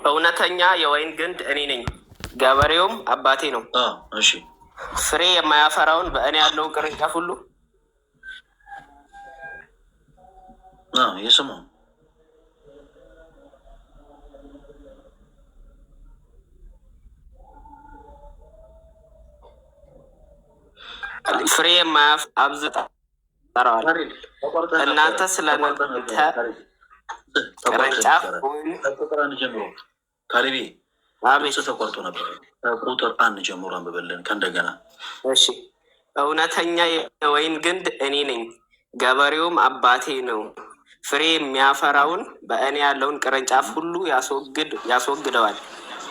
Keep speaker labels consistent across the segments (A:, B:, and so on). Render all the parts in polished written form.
A: እውነተኛ የወይን ግንድ እኔ ነኝ፣ ገበሬውም አባቴ ነው።
B: እሺ።
A: ፍሬ የማያፈራውን በእኔ ያለውን ቅርንጫፍ ሁሉ
B: የስሙ
A: ፍሬ የማያፍ አብዝቶ ጠራዋል። እናንተ ስለእናንተ ቅርንጫፍ
B: ከቁጥር አንድ ጀምሮ ካሌቤ ተቆርጦ ነበር። ከቁጥር አንድ ጀምሮ አንብበልን ከእንደገና።
A: እሺ። እውነተኛ የወይን ግንድ እኔ ነኝ፣ ገበሬውም አባቴ ነው። ፍሬ የሚያፈራውን በእኔ ያለውን ቅርንጫፍ ሁሉ ያስወግደዋል፣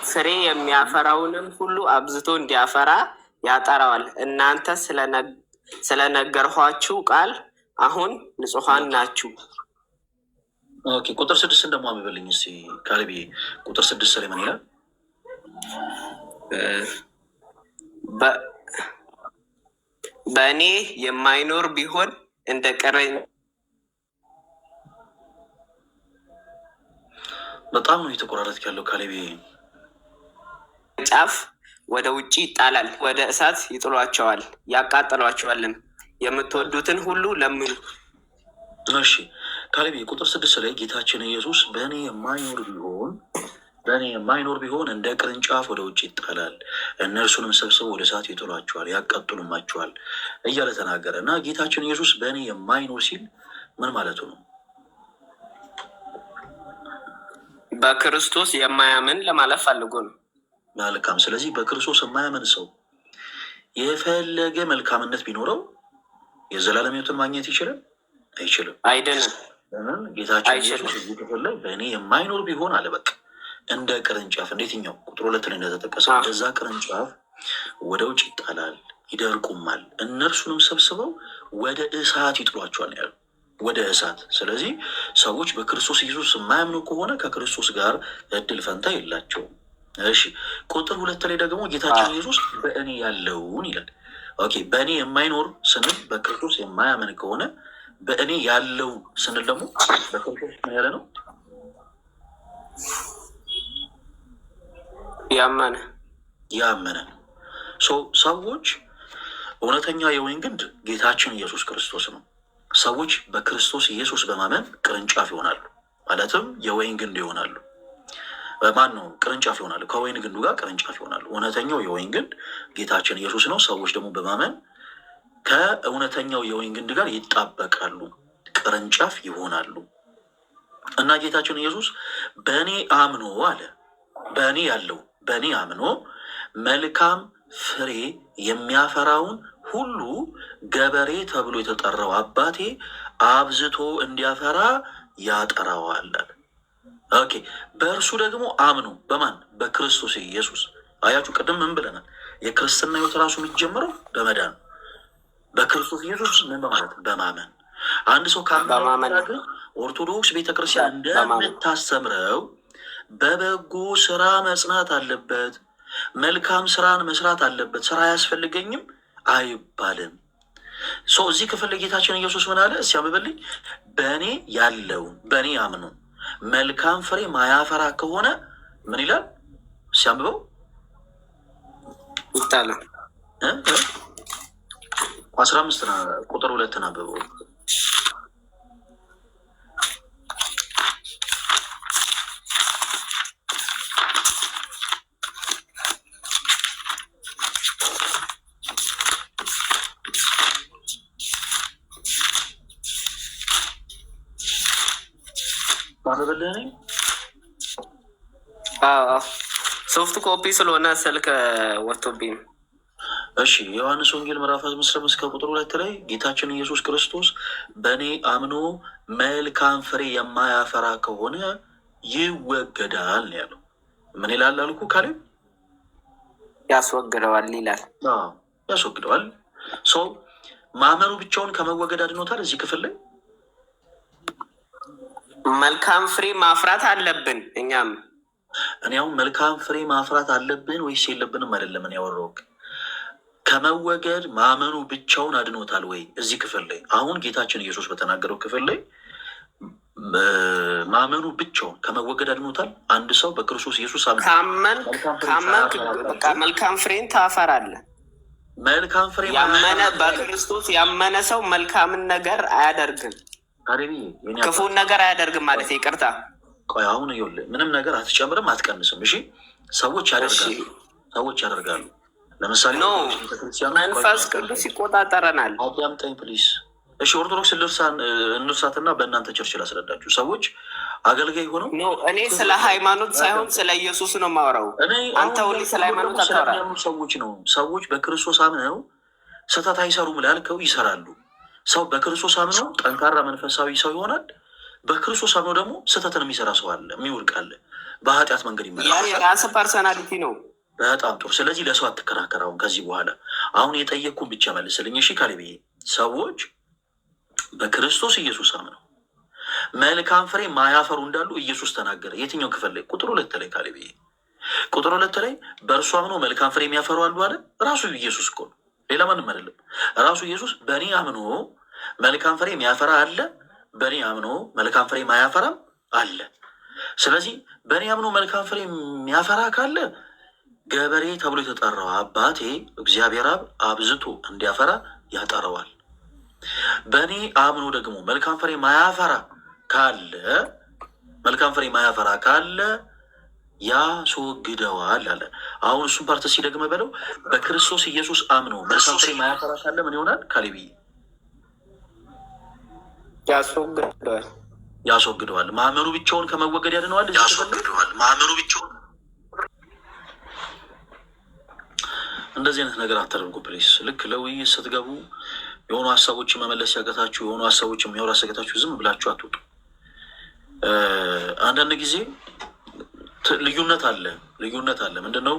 A: ፍሬ የሚያፈራውንም ሁሉ አብዝቶ እንዲያፈራ ያጠራዋል። እናንተ ስለነገርኋችሁ ቃል አሁን ንጹሐን ናችሁ።
B: Okay፣ ቁጥር ስድስትን ደግሞ አንብበልኝ እስኪ ካሌብ። ቁጥር ስድስት ላይ ምን ይላል?
A: በእኔ የማይኖር ቢሆን እንደ ቅርንጫፍ
B: በጣም ነው የተቆራረጥክ ያለው ካሌብ።
A: ጫፍ ወደ ውጭ ይጣላል፣ ወደ እሳት ይጥሏቸዋል፣ ያቃጥሏቸዋልም። የምትወዱትን ሁሉ ለምኑ።
B: እሺ ካሌብ፣ ቁጥር ስድስት ላይ ጌታችን ኢየሱስ በእኔ የማይኖር ቢሆን እንደ ቅርንጫፍ ወደ ውጭ ይጣላል፣ እነርሱንም ሰብስበው ወደ እሳት ይጥሏቸዋል፣ ያቃጥሉማቸዋል እያለ ተናገረ። እና ጌታችን ኢየሱስ በእኔ የማይኖር ሲል ምን ማለቱ ነው?
A: በክርስቶስ የማያምን ለማለት ፈልጎ ነው።
B: መልካም። ስለዚህ በክርስቶስ የማያምን ሰው የፈለገ መልካምነት ቢኖረው የዘላለም ሕይወትን ማግኘት ይችላል? አይችልም።
A: አይደለም።
B: ለምን? ጌታችን ኢየሱስ እዚህ ክፍል ላይ በእኔ የማይኖር ቢሆን አለ፣ በቃ እንደ ቅርንጫፍ እንዴትኛው ቁጥር ሁለት ላይ እንደተጠቀሰ እንደዛ ቅርንጫፍ ወደ ውጭ ይጣላል፣ ይደርቁማል፣ እነርሱንም ሰብስበው ወደ እሳት ይጥሏቸዋል ያሉ፣ ወደ እሳት። ስለዚህ ሰዎች በክርስቶስ ኢየሱስ የማያምኑ ከሆነ ከክርስቶስ ጋር እድል ፈንታ የላቸውም። እሺ፣ ቁጥር ሁለት ላይ ደግሞ ጌታችን ኢየሱስ በእኔ ያለውን ይላል። Okay፣ በእኔ የማይኖር ስንል በክርስቶስ የማያምን ከሆነ፣ በእኔ ያለውን ስንል ደግሞ በክርስቶስ ምን ያለ ነው?
A: ያመነ።
B: ያመነ። ሰዎች እውነተኛ የወይን ግንድ ጌታችን ኢየሱስ ክርስቶስ ነው። ሰዎች በክርስቶስ ኢየሱስ በማመን ቅርንጫፍ ይሆናሉ፣ ማለትም የወይን ግንድ ይሆናሉ። ማን ነው? ቅርንጫፍ ይሆናሉ። ከወይን ግንዱ ጋር ቅርንጫፍ ይሆናሉ። እውነተኛው የወይን ግንድ ጌታችን ኢየሱስ ነው። ሰዎች ደግሞ በማመን ከእውነተኛው የወይን ግንድ ጋር ይጣበቃሉ፣ ቅርንጫፍ ይሆናሉ። እና ጌታችን ኢየሱስ በእኔ አምኖ አለ፣ በእኔ ያለው፣ በእኔ አምኖ መልካም ፍሬ የሚያፈራውን ሁሉ ገበሬ ተብሎ የተጠራው አባቴ አብዝቶ እንዲያፈራ ያጠራዋል። Okay፣ በእርሱ ደግሞ አምኑ። በማን? በክርስቶስ ኢየሱስ። አያችሁ፣ ቅድም ምን ብለናል? የክርስትና ሕይወት ራሱ የሚጀምረው በመዳን ነው። በክርስቶስ ኢየሱስ ምን በማለት? በማመን። አንድ ሰው ካመነ ኦርቶዶክስ ቤተክርስቲያን እንደምታስተምረው በበጎ ስራ መጽናት አለበት። መልካም ስራን መስራት አለበት። ስራ አያስፈልገኝም አይባልም። So እዚህ ክፍል ጌታችን ኢየሱስ ምን አለ? እስኪ አንብብልኝ። በእኔ ያለውን፣ በእኔ አምኖ መልካም ፍሬ ማያፈራ ከሆነ ምን ይላል? እስኪ አንብበው።
A: ይጣላል።
B: 15 ቁጥር ሁለትን አንብበው። ማንበብልህ ነኝ።
A: Soft copy ስለሆነ ስልክ ወጥቶብኝ።
B: እሺ፣ ዮሐንስ ወንጌል ምዕራፍ 15 ከቁጥር ሁለት ላይ ጌታችን ኢየሱስ ክርስቶስ በእኔ አምኖ መልካም ፍሬ የማያፈራ ከሆነ ይወገዳል ያለው። ምን ይላል አልኩ ካሌብ?
A: ያስወግደዋል ይላል።
B: ያስወግደዋል። ሰው ማመኑ ብቻውን ከመወገድ አድኖታል። እዚህ ክፍል ላይ
A: መልካም ፍሬ ማፍራት አለብን እኛም።
B: እኔ አሁን መልካም ፍሬ ማፍራት አለብን ወይስ የለብንም አይደለም እኔ ያወራሁት። ከመወገድ ማመኑ ብቻውን አድኖታል ወይ? እዚህ ክፍል ላይ አሁን ጌታችን ኢየሱስ በተናገረው ክፍል ላይ ማመኑ ብቻውን ከመወገድ አድኖታል። አንድ ሰው በክርስቶስ ኢየሱስ አምኖ
A: ካመንክ
B: መልካም ፍሬ
A: ካመንክ
B: ሳያፈራ
A: በቃ
B: ቀርቶ
A: መልካም ፍሬን ታፈራለህ።
B: መልካም ፍሬ
A: ያመነ
B: ማያፈራ
A: በክርስቶስ ያመነ ሰው መልካምን ነገር አያደርግም፣
B: ካሌብዬ የኔ አባት
A: ክፉን ነገር አያደርግም ማለት ይቅርታ።
B: ቆይ አሁን ይኸውልህ ምንም ነገር አትጨምርም አትቀንስም። እሺ ሰዎች
A: እሺ
B: ያደርጋሉ፣ ሰዎች ያደርጋሉ። ለምሳሌ
A: No
B: ኦርቶዶክስ ቤተክርስቲያን ውስጥ ቆይ
A: መንፈስ ቅዱስ ይቆጣጠረናል።
B: አዳምጠኝ please። እሺ ኦርቶዶክስ እንርሳትና በእናንተ church ላስረዳችሁ። ሰዎች አገልጋይ ሆነው
A: No እኔ ስለ ሃይማኖት ሳይሆን ስለ ኢየሱስ ነው የማወራው።
B: እኔ
A: አንተ
B: አሁን
A: ሁሌ ስለ
B: እያልኩ
A: ሃይማኖት
B: ደግሞ
A: አታወራ።
B: ስለሚያምኑ ሰዎች ነው። ሰዎች በክርስቶስ አምነው ስህተት አይሰሩም ላልከው ይሰራሉ። ሰው በክርስቶስ አምኖ ጠንካራ መንፈሳዊ ሰው ይሆናል። በክርስቶስ አምኖ ደግሞ ስህተትን የሚሰራ ሰው አለ፣ የሚወድቅ አለ፣ በኃጢአት መንገድ
A: ያ
B: ይመላለሳል።
A: የራስ personality ነው።
B: በጣም ጥሩ። ስለዚህ ለሰው አትከራከር። አሁን ከዚህ በኋላ አሁን የጠየቅኩን ብቻ መልስልኝ። እሺ ካሌብዬ፣ ሰዎች በክርስቶስ ኢየሱስ አምነው መልካም ፍሬ ማያፈሩ እንዳሉ ኢየሱስ ተናገረ። የትኛው ክፍል ላይ? ቁጥር 2 ላይ ካሌብዬ፣ ቁጥር 2 ላይ በእርሱ አምነው መልካም ፍሬ የሚያፈሩ አሉ አለ። ራሱ ኢየሱስ እኮ ነው፣ ሌላ ማንም አይደለም። ራሱ ኢየሱስ በእኔ አምኖ መልካም ፍሬ የሚያፈራ አለ፣ በእኔ አምኖ መልካም ፍሬ ማያፈራም አለ። ስለዚህ በእኔ አምኖ መልካም ፍሬ የሚያፈራ ካለ ገበሬ ተብሎ የተጠራው አባቴ እግዚአብሔር አብ አብዝቶ እንዲያፈራ ያጠረዋል። በእኔ አምኖ ደግሞ መልካም ፍሬ ማያፈራ ካለ መልካም ፍሬ ማያፈራ ካለ ያስወግደዋል አለ። አሁን እሱን part ሲደግመ በለው በክርስቶስ ኢየሱስ አምኖ መልካም ፍሬ ማያፈራ ካለ ምን ይሆናል? ካሌብዬ
A: ያስወግደዋል።
B: ያስወግደዋል። ማመኑ ብቻውን ከመወገድ ያድነዋል። እዚህ ክፍል ላይ
C: ያስወግደዋል። ማመኑ ብቻውን
B: እንደዚህ አይነት ነገር አታደርጉ please። ልክ ለውይይት ስትገቡ የሆኑ ሀሳቦችን መመለስ ያቀታችሁ፣ የሆኑ ሀሳቦችን የሚያወራ ሲያቀታችሁ ዝም ብላችሁ አትወጡ። አንዳንድ ጊዜ ልዩነት አለ፣ ልዩነት አለ። ምንድነው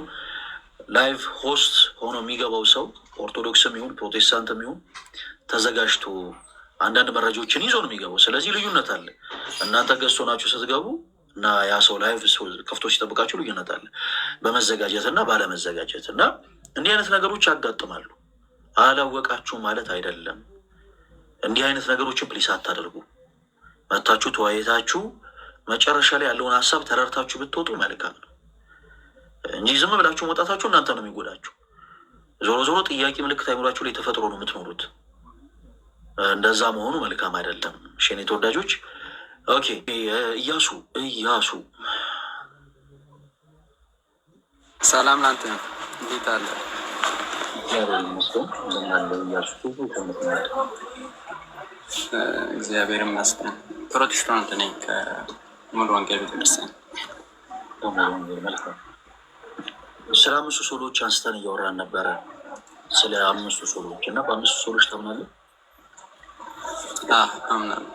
B: live host ሆኖ የሚገባው ሰው ኦርቶዶክስም ይሁን ፕሮቴስታንትም ይሁን ተዘጋጅቶ አንዳንድ መረጃዎችን ይዞ ነው የሚገባው። ስለዚህ ልዩነት አለ። እናንተ ገዝቶ ናችሁ ስትገቡ እና ያ ሰው live ከፍቶ ሲጠብቃችሁ ልዩነት አለ፣ በመዘጋጀት እና ባለመዘጋጀት እና እንዲህ አይነት ነገሮች ያጋጥማሉ። አላወቃችሁ ማለት አይደለም። እንዲህ አይነት ነገሮችን please አታደርጉ። መታችሁ ተወያይታችሁ መጨረሻ ላይ ያለውን ሀሳብ ተረድታችሁ ብትወጡ መልካም ነው እንጂ ዝም ብላችሁ መውጣታችሁ እናንተ ነው የሚጎዳችሁ። ዞሮ ዞሮ ጥያቄ ምልክት አይምሯችሁ ላይ ተፈጥሮ ነው የምትኖሩት። እንደዛ መሆኑ መልካም አይደለም። እሺ የኔ ተወዳጆች፣ okay እያሱ እያሱ
D: ሰላም ላንተ ነው። እንዴት አለ?
B: እግዚአብሔር ይመስገን። እንደምን አለ እያሱ?
D: እግዚአብሔር ይመስገን። ፕሮቴስታንት ነኝ ከሙሉ ወንጌል ቤተክርስቲያን።
B: መልካም። ስለ አምስቱ ሶሎች አንስተን እያወራን ነበረ። ስለ አምስቱ ሶሎች እና በአምስቱ ሶሎች ታምናለህ?
D: አምናለሁ።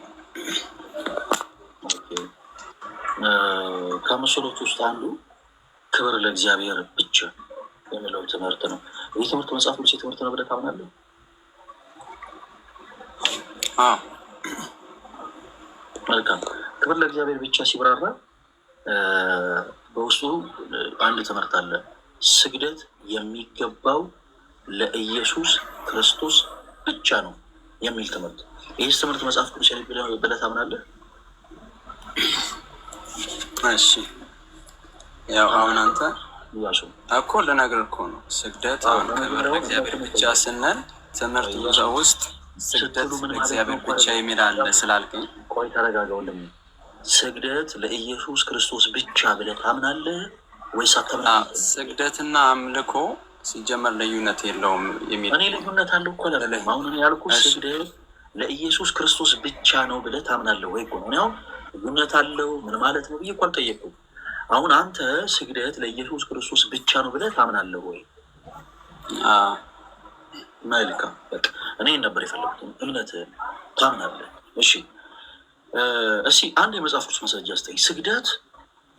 B: Okay። ከአምስቱ ሶሎች ውስጥ አንዱ ክብር ለእግዚአብሔር ብቻ የሚለው ትምህርት ነው። ይህ ትምህርት መጽሐፍ ቅዱስ ትምህርት ነው ብለህ ታምናለህ?
D: አዎ።
B: መልካም። ክብር ለእግዚአብሔር ብቻ ሲብራራ በውስጡ አንድ ትምህርት አለ። ስግደት የሚገባው ለኢየሱስ ክርስቶስ ብቻ ነው የሚል ትምህርት። ይህ ትምህርት መጽሐፍ ቅዱስ ብለህ ታምናለህ?
D: እሺ፣ ያው አሁን አንተ
B: እያሱ
D: እኮ ልነግርህ እኮ ነው። ስግደት አሁን ክብር ለእግዚአብሔር ብቻ ስንል ትምህርት ብዙ ውስጥ ስግደት
B: ስትሉ ምን ማለት ነው?
D: ለእግዚአብሔር ብቻ የሚል አለ ስላልከኝ
B: ቆይ ተረጋጋ ወንድሜ። ስግደት ለኢየሱስ ክርስቶስ ብቻ ብለህ ታምናለህ ወይስ አታምናለህ?
D: ስግደትና አምልኮ ሲጀመር ልዩነት የለውም የሚል
B: እኔ ልዩነት አለው እኮ አላልኩም። አሁን እኔ ያልኩህ ስግደት ለኢየሱስ ክርስቶስ ብቻ ነው ብለህ ታምናለህ ወይ እኮ ነው። እኔ አሁን ልዩነት አለው ምን ማለት ነው ብዬ እኮ አልጠየቅኩም። አሁን አንተ ስግደት ለኢየሱስ ክርስቶስ ብቻ ነው ብለህ ታምናለህ ወይ? መልካም፣ በቃ እኔ ነበር የፈለጉት። እምነትህን ታምናለህ። እሺ፣ እስኪ አንድ የመጽሐፍ ቅዱስ ማስረጃ ስጠኝ። ስግደት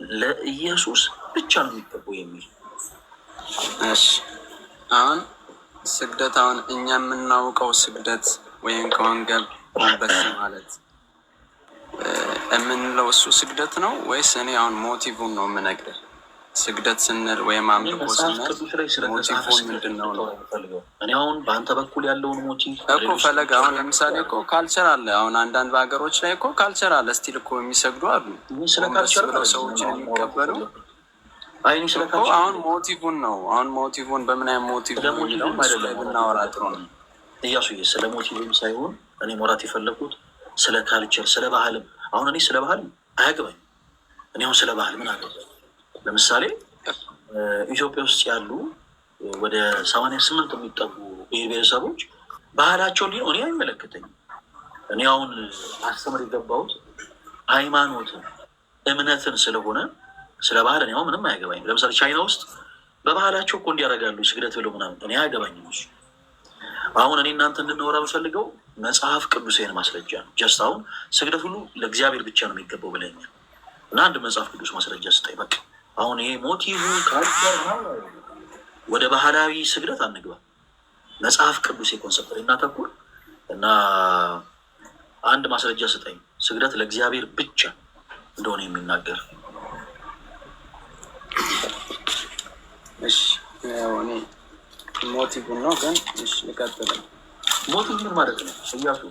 B: ለኢየሱስ ብቻ ነው የሚገባው የሚል።
D: እሺ፣ አሁን ስግደት አሁን እኛ የምናውቀው ስግደት ወይም ከወንጌል ጎንበስ ማለት የምንለው እሱ ስግደት ነው ወይስ እኔ አሁን motive ን ነው የምነግርህ? ስግደት ስንል ወይም
B: እኔ
D: አምልኮ
B: መጽሐፍ
D: ስንል
B: ቅዱስ ላይ ስለተጻፈ
D: motive ን
B: ስግደት
D: ምንድን ነው ነው
B: ነው የምፈልገው። እኔ አሁን በአንተ በኩል ያለውን motive
D: እኮ
B: ሌሎች
D: ፈለገ።
B: ሰዎች
D: አሁን ለምሳሌ እኮ culture አለ። አሁን አንዳንድ በሀገሮች ላይ እኮ culture አለ። Still እኮ የሚሰግዱ አሉ፣
B: እኔ ስለ
D: ጎንበስ
B: culture
D: ብለው
B: አይደለም
D: ሰዎችን
B: አሁን ማውራት
D: የሚቀበሉ
B: የፈለኩት። አይ እኔ ስለ
D: እኮ።
B: culture
D: አሁን motive ን ነው፣ አሁን motive ን በምን አይነት motive
B: ስለ
D: ነው የሚለውን
B: motive ም
D: እሱ ላይ
B: አይደለም ማውራት
D: ብናወራ ጥሩ
B: የፈለኩት
D: ነው።
B: እያሱዬ፣ ስለ motive ም ሳይሆን እኔ ማውራት የፈለኩት ስለ culture፣ ስለ ባህልም። አሁን እኔ ስለ ባህል አያገባኝም። እኔ አሁን ስለ ባህል ምን አገባኝ? ለምሳሌ ኢትዮጵያ ውስጥ ያሉ ወደ 88 የሚጠጉ ብሔር ብሔረሰቦች ባህላቸው እንዲህ ነው፣ እኔ አይመለከተኝም። እኔ አሁን አስተምር የገባሁት ሃይማኖትን እምነትን ስለሆነ ስለ ባህል እኔ አሁን ምንም አያገባኝም። ለምሳሌ ቻይና ውስጥ በባህላቸው እኮ እንዲያደርጋሉ ስግደት ብለው ምናምን፣ እኔ አያገባኝም እሱ። አሁን እኔ እናንተ እንድናወራ የምፈልገው መጽሐፍ ቅዱሴን ማስረጃ ነው። Just አሁን ስግደት ሁሉ ለእግዚአብሔር ብቻ ነው የሚገባው ብለኛል እና አንድ መጽሐፍ ቅዱስ ማስረጃ ስጠኝ። በቃ አሁን ይሄ motive culture ምናምን ወደ ባህላዊ ስግደት አንግባ። መጽሐፍ ቅዱስ concept ላይ እናተኩር እና አንድ ማስረጃ ስጠኝ ስግደት ለእግዚአብሔር ብቻ እንደሆነ የሚናገር።
D: እሺ፣ ያው እኔ motive ን ነው ግን፣ እሺ ልቀጥል።
B: Motive ምን ማለት ነው እያሱ?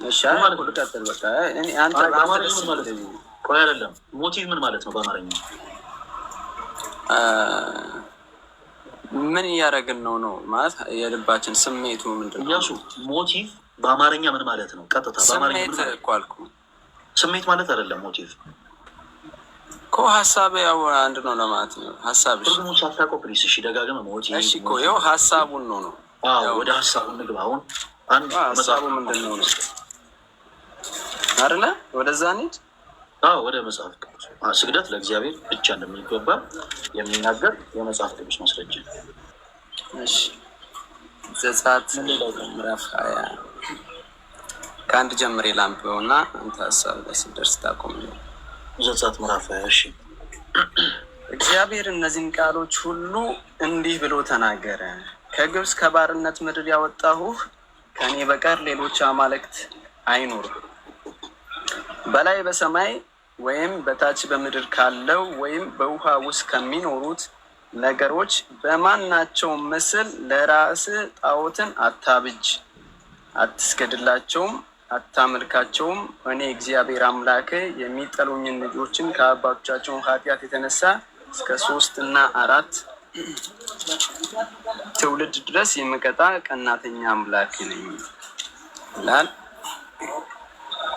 D: እሺ
B: ምን
D: አይ
B: ማለት
D: እኮ
B: ነው?
D: ልቀጥል በቃ። እኔ አንተ
B: አይ
D: አንተ
B: በአማርኛ
D: ደስ
B: ምን ማለት ነው?
D: የሚለኝ
B: ቆይ አይደለም፣ motive ምን ማለት ነው በአማርኛ?
D: ምን እያደረግን ነው ነው ማለት የልባችን ስሜቱ ምንድን ነው
B: እያሱ
D: ነው?
B: Motive በአማርኛ ምን ማለት ነው? ቀጥታ በአማርኛ ምን
D: ስሜት
B: ማለት ነው?
D: እኮ አልኩህ።
B: ስሜት ማለት አይደለም motive።
D: እኮ ሀሳብ ያው አንድ ነው ለማለት ነው። ሀሳብ እሺ፣
B: ትርጉሙን ሳታውቀው please፣ እሺ ደጋግመህ motive
D: እሺ እኮ
B: motive።
D: ይኸው ሀሳቡን ነው ነው
B: አዎ
D: ያው
B: ወደ ሀሳቡ እንግባ። አሁን አንድ መጽሐፍ
D: ሀሳቡ ምንድን ነው ነው አይደለ? ወደዛ እንሂድ።
B: አዎ ወደ መጽሐፍ ቅዱስ ስግደት ለእግዚአብሔር ብቻ እንደሚገባ የሚናገር የመጽሐፍ ቅዱስ ማስረጃ።
D: እሺ ዘጸአት
B: ምን ሌላው ቀን
D: ምዕራፍ 20 ከ1 ጀምሬ ላንብበው እና አንተ ሀሳብ ላይ ስደርስ ታቆም።
B: ዘጸአት ምዕራፍ 20፣ እሺ።
D: እግዚአብሔር እነዚህን ቃሎች ሁሉ እንዲህ ብሎ ተናገረ። ከግብፅ ከባርነት ምድር ያወጣሁህ ከእኔ በቀር ሌሎች አማልክት አይኑር። በላይ በሰማይ ወይም በታች በምድር ካለው ወይም በውሃ ውስጥ ከሚኖሩት ነገሮች በማናቸው ምስል ለራስህ ጣዖትን አታብጅ፣ አትስገድላቸውም፣ አታመልካቸውም። እኔ እግዚአብሔር አምላክህ የሚጠሉኝን ልጆችን ከአባቶቻቸውን ኃጢአት የተነሳ እስከ ሶስት እና አራት ትውልድ ድረስ የምቀጣ ቀናተኛ አምላክ ነኝ ይላል።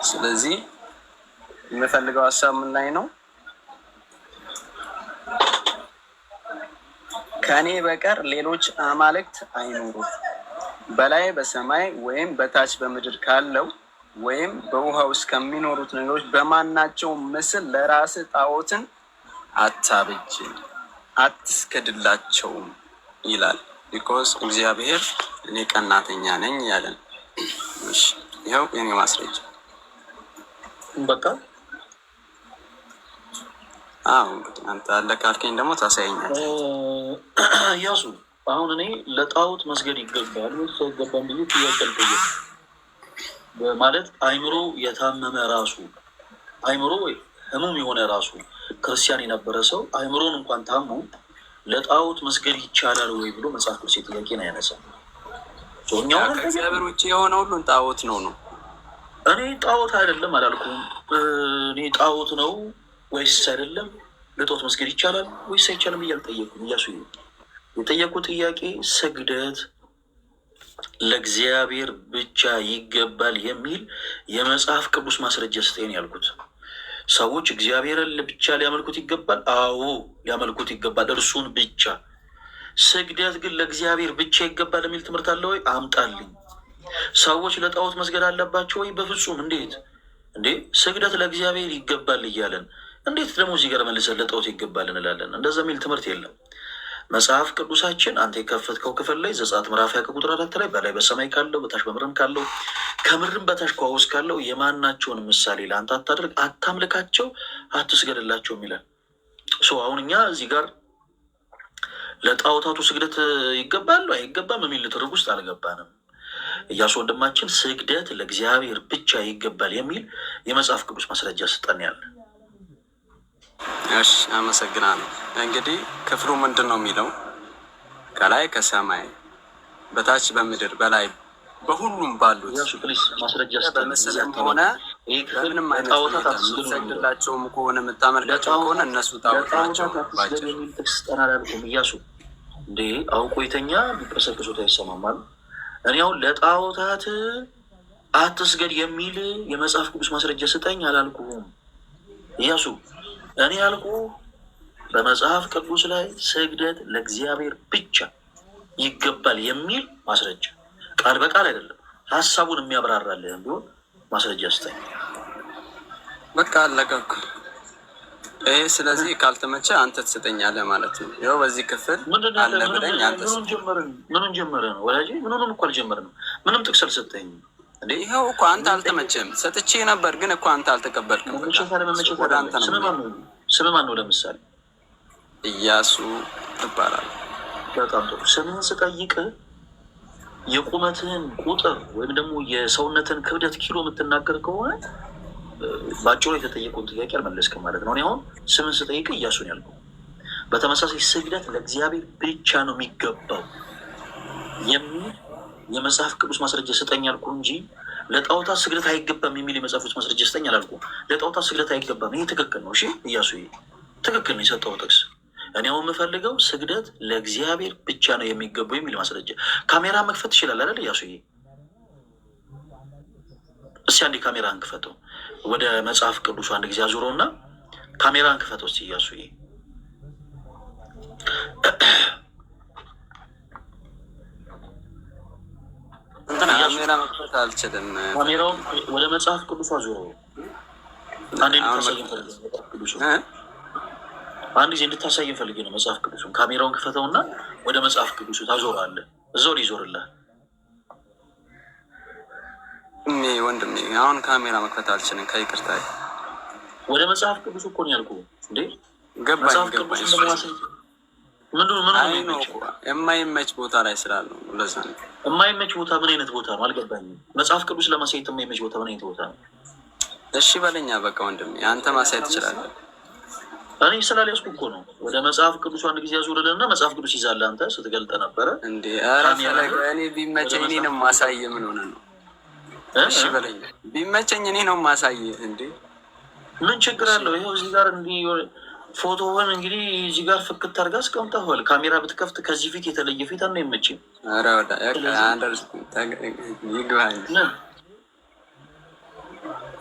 D: ስለዚህ የምፈልገው ሀሳብ ምን ላይ ነው? ከእኔ በቀር ሌሎች አማልክት አይኑሩ። በላይ በሰማይ ወይም በታች በምድር ካለው ወይም በውሃ ውስጥ ከሚኖሩት ነገሮች በማናቸው ምስል ለራስህ ጣዖትን አታብጅ፣ አትስገድላቸውም ይላል። Because እግዚአብሔር እኔ ቀናተኛ ነኝ ያለን። እሺ ይኸው የኔ ማስረጃ።
B: በቃ።
D: አዎ እንግዲህ አንተ አለ ካልከኝ ደግሞ ታሳየኛለህ።
B: እያሱ፣ አሁን እኔ ለጣዖት መስገድ ይገባል ወይስ አይገባም ብዬ ጥያቄ አልጠየቅም። ማለት አይምሮ የታመመ ራሱ፣ አይምሮ ህሙም የሆነ ራሱ ክርስቲያን የነበረ ሰው አይምሮን እንኳን ታሞ ለጣዖት መስገድ ይቻላል ወይ ብሎ መጽሐፍ ቅዱስ ጥያቄን አያነሳም። እኛውን
D: ከእግዚአብሔር ውጭ የሆነ ሁሉን ጣዖት ነው ነው።
B: እኔ ጣዖት አይደለም አላልኩም። እኔ ጣዖት ነው ወይስ አይደለም፣ ለጣዖት መስገድ ይቻላል ወይስ አይቻልም ብዬ አልጠየኩም። እያሱ፣ የጠየቁ ጥያቄ ስግደት ለእግዚአብሔር ብቻ ይገባል የሚል የመጽሐፍ ቅዱስ ማስረጃ ስጠኝ ያልኩት። ሰዎች እግዚአብሔርን ብቻ ሊያመልኩት ይገባል። አዎ ሊያመልኩት ይገባል፣ እርሱን ብቻ። ስግደት ግን ለእግዚአብሔር ብቻ ይገባል የሚል ትምህርት አለ ወይ? አምጣልኝ። ሰዎች ለጣዖት መስገድ አለባቸው ወይ? በፍጹም። እንዴት እንዴ! ስግደት ለእግዚአብሔር ይገባል እያለን እንዴት ደግሞ እዚህ ጋር መልሰን ለጣዖት ይገባል እንላለን? እንደዛ የሚል ትምህርት የለም። መጽሐፍ ቅዱሳችን አንተ የከፈትከው ክፍል ላይ ዘጸአት ምዕራፍ 20 ከቁጥር 4 ላይ በላይ በሰማይ ካለው፣ በታች በምድርም ካለው፣ ከምድርም በታች ከውሃ ውስጥ ካለው የማናቸውን ምሳሌ ለአንተ አታድርግ፣ አታምልካቸው፣ አትስገድላቸውም ይላል። So አሁን እኛ እዚህ ጋር ለጣዖታቱ ስግደት ይገባል አይገባም የሚል ንትርክ ውስጥ አልገባንም። እያሱ ወንድማችን፣ ስግደት ለእግዚአብሔር ብቻ ይገባል የሚል የመጽሐፍ ቅዱስ ማስረጃ ስጠን ያለ።
D: እሺ አመሰግናለሁ። እንግዲህ ክፍሉ ምንድን ነው የሚለው? ከላይ ከሰማይ በታች በምድር በላይ በሁሉም ባሉት
B: እያሱ please ማስረጃ ስጠኝ።
D: በምስልም ሆነ
B: ይህ ክፍል
D: በምንም አይነት
B: ለጣዖታት
D: ሁኔታ
B: አትስገዱ ነው የሚለው።
D: የምትሰግድላቸውም ከሆነ የምታመልካቸው ከሆነ እነሱ ጣዖት ናቸው።
B: ለጣዖታት አትስገዱ
D: ባጭር
B: የሚል ጥቅስ ስጠን አላልኩም። እያሱ እንዴ አውቆ የተኛ ቢቀሰቅሱት አይሰማም አሉ። እኔ አሁን ለጣዖታት አትስገድ የሚል የመጽሐፍ ቅዱስ ማስረጃ ስጠኝ አላልኩህም። እያሱ እኔ ያልኩህ በመጽሐፍ ቅዱስ ላይ ስግደት ለእግዚአብሔር ብቻ ይገባል የሚል ማስረጃ፣ ቃል በቃል አይደለም፣ ሀሳቡን የሚያብራራልህም ቢሆን ማስረጃ ስጠኝ።
D: በቃ አለቀ እኮ ይሄ። ስለዚህ ካልተመቸ አንተ ትሰጠኛለህ ማለት ነው። ይኸው በዚህ ክፍል
B: ምንድን ነው
D: አለ
B: ያለ?
D: ብለኝ አንተ
B: ምኑን ጀመርን? ምኑን ጀመረ ነው ወዳጄ? ምኑንም እኮ አልጀመርንም። ምንም ጥቅስ አልሰጠኝም እንዴ።
D: ይኸው እኮ አንተ አልተመቸህም። ሰጥቼ ነበር ግን እኮ አንተ አልተቀበልክም። በቃ
B: መመቸት አለመመቸት
D: ወደ አንተ
B: አይደለም።
D: ነው
B: ስምህ
D: የምሄደው።
B: ማን ነው? ስምህ ማን ነው? ለምሳሌ
D: እያሱ እባላለሁ።
B: በጣም ጥሩ። ስምህን ስጠይቅ የቁመትህን ቁጥር ወይም ደግሞ የሰውነትን ክብደት ኪሎ የምትናገር ከሆነ በአጭሩ የተጠየቀውን ጥያቄ አልመለስክም ማለት ነው። እኔ አሁን ስምህን ስጠይቅ እያሱን ያልከው፣ በተመሳሳይ ስግደት ለእግዚአብሔር ብቻ ነው የሚገባው የሚል የመጽሐፍ ቅዱስ ማስረጃ ስጠኝ አልኩህ እንጂ ለጣዖታት ስግደት አይገባም የሚል የመጽሐፍ ቅዱስ ማስረጃ ስጠኝ አላልኩም። ለጣዖታት ስግደት አይገባም፣ ይሄ ትክክል ነው። እሺ እያሱ፣ ይሄ ትክክል ነው የሰጠው ጥቅስ። እኔ አሁን የምፈልገው ስግደት ለእግዚአብሔር ብቻ ነው የሚገባው የሚል ማስረጃ። ካሜራ መክፈት ትችላለህ አይደል እያሱ? እስኪ አንዴ ካሜራን ክፈተው፣ ወደ መጽሐፍ ቅዱሱ አንድ ጊዜ አዙረው እና ካሜራን ክፈተው እስኪ እያሱ።
D: ካሜራ መክፈት አልችልም።
B: ካሜራውን ወደ መጽሐፍ ቅዱሱ አዙረው አንዴ እንድታሳየን ፈልጌ ነው መጽሐፍ ቅዱሱን። አንድ ጊዜ እንድታሳየን ፈልጌ ነው መጽሐፍ ቅዱሱን። ካሜራውን ክፈተውና ወደ መጽሐፍ ቅዱሱ ታዞራለህ። እዛው ሊዞርልህ።
D: ወንድሜ አሁን ካሜራ መክፈት አልችልም፣ ከይቅርታ።
B: ወደ መጽሐፍ ቅዱስ እኮ ነው ያልኩህ እንዴ።
D: ገባኝ
B: መጽሐፍ
D: ገባኝ።
B: ቅዱስን ለማሳየት ምንድን ነው
D: አይ ነው
B: የማይመቸው?
D: የማይመች ቦታ ላይ ስላለው ለዛ ነው።
B: የማይመች ቦታ ምን አይነት ቦታ ነው? አልገባኝም። መጽሐፍ ቅዱስ ለማሳየት የማይመች ቦታ ምን አይነት ቦታ ነው?
D: እሺ በለኛ በቃ ወንድሜ፣ አንተ ማሳየት ትችላለህ።
B: እኔ ስላልያዝኩ እኮ ነው። ወደ መጽሐፍ ቅዱሱ አንድ ጊዜ ያዙርልንና መጽሐፍ ቅዱስ ይዛለህ አንተ ስትገልጠ ነበረ።
D: እንዴ ኧረ ፈለገ፣ እኔ ቢመቸኝ እኔ ነው ማሳየ። ምን ሆነ ነው? እሺ በለኛ፣ ቢመቸኝ እኔ ነው ማሳየ። እንዴ
B: ምን ችግር አለው? ይኸው እዚህ ጋር እንዲህ ፎቶውን እንግዲህ እዚህ ጋር ፍክት አድርጋ አስቀምጠኸዋል። ካሜራ ብትከፍት ከዚህ ፊት የተለየ ፊት አይመችም።
D: ኧረ ወዳ ይግባኝ።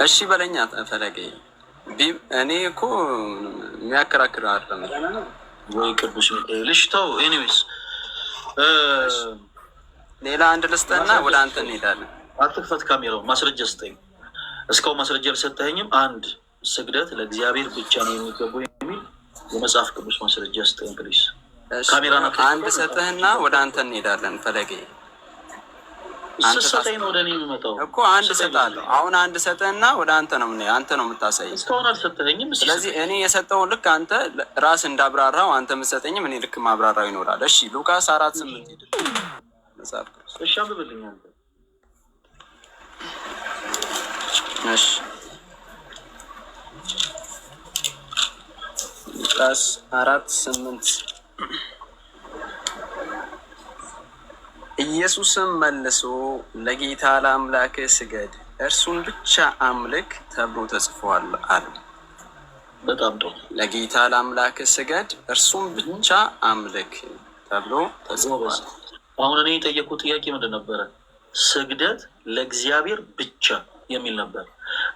D: እሺ በለኛ ፈለገ። እኔ እኮ የሚያከራክር አይደለም።
B: ወይ ቅዱስ ሚካኤል። እሺ ተው። Anyways
D: ሌላ አንድ ልስጠና ወደ አንተ እንሄዳለን።
B: አትክፈት ካሜራው። ማስረጃ ስጠኝ። እስካሁን ማስረጃ አልሰጠኸኝም። አንድ ስግደት ለእግዚአብሔር ብቻ ነው የሚገባው የሚል የመጽሐፍ ቅዱስ ማስረጃ ስጠኝ please። ካሜራ
D: አንድ ሰጥህና ወደ አንተ እንሄዳለን። ፈለገ
B: ስትሰጠኝ ነው ወደ እኔ የሚመጣው
D: እኮ። አንድ እሰጥሃለሁ። አሁን አንድ ሰጥህና ወደ አንተ ነው አንተ ነው የምታሳይ።
B: እስካሁን አልሰጠኸኝም።
D: ስለዚህ እኔ የሰጠውን ልክ አንተ ራስ እንዳብራራው አንተ የምትሰጠኝም እኔ ልክ ማብራራው ይኖራል። እሺ ሉቃስ 4:8 ሂድ መጽሐፍ ቅዱስ።
B: እሺ አንብብልኝ አንተ።
D: እሺ ሉቃስ 4:8። ኢየሱስም መልሶ ለጌታ ለአምላክህ ስገድ፣ እርሱን ብቻ አምልክ ተብሎ ተጽፏል አለ።
B: በጣም ጥሩ።
D: ለጌታ ለአምላክህ ስገድ፣ እርሱን ብቻ አምልክ ተብሎ ተጽፏል።
B: አሁን እኔ የጠየኩት ጥያቄ ምንድን ነበረ? ስግደት ለእግዚአብሔር ብቻ የሚል ነበር።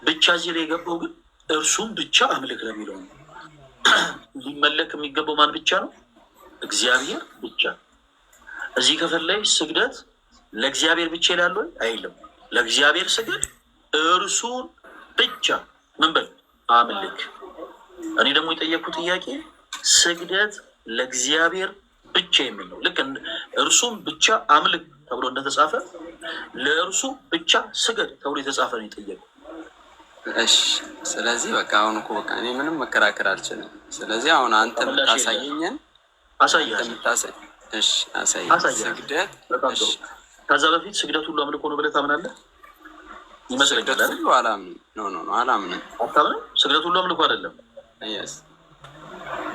B: ብቻ እዚህ ላይ የገባው ግን እርሱን ብቻ አምልክ ለሚለው ነው። ሊመለክ የሚገባው ማን ብቻ ነው? እግዚአብሔር ብቻ። እዚህ ክፍል ላይ ስግደት ለእግዚአብሔር ብቻ ይላል ወይ? አይልም። ለእግዚአብሔር ስግድ፣ እርሱን ብቻ ምን በል አምልክ። እኔ ደግሞ የጠየኩት ጥያቄ ስግደት ለእግዚአብሔር ብቻ የሚል ነው። ልክ እርሱም ብቻ አምልክ ተብሎ እንደተጻፈ ለእርሱ ብቻ ስገድ ተብሎ የተጻፈ ነው የጠየቀው።
D: እሺ ስለዚህ በቃ አሁን እኮ በቃ እኔ ምንም መከራከር አልችልም። ስለዚህ አሁን አንተ የምታሳየኝን እሺ አሳየኝ። ስግደት
B: ከዛ በፊት ስግደት ሁሉ አምልኮ ነው ብለህ ታምናለህ? ይመስለኛል።
D: ስግደት ሁሉ አላምንም። No no no አላምንም።
B: አታምንም? ስግደት ሁሉ አምልኮ አይደለም።
D: Yes።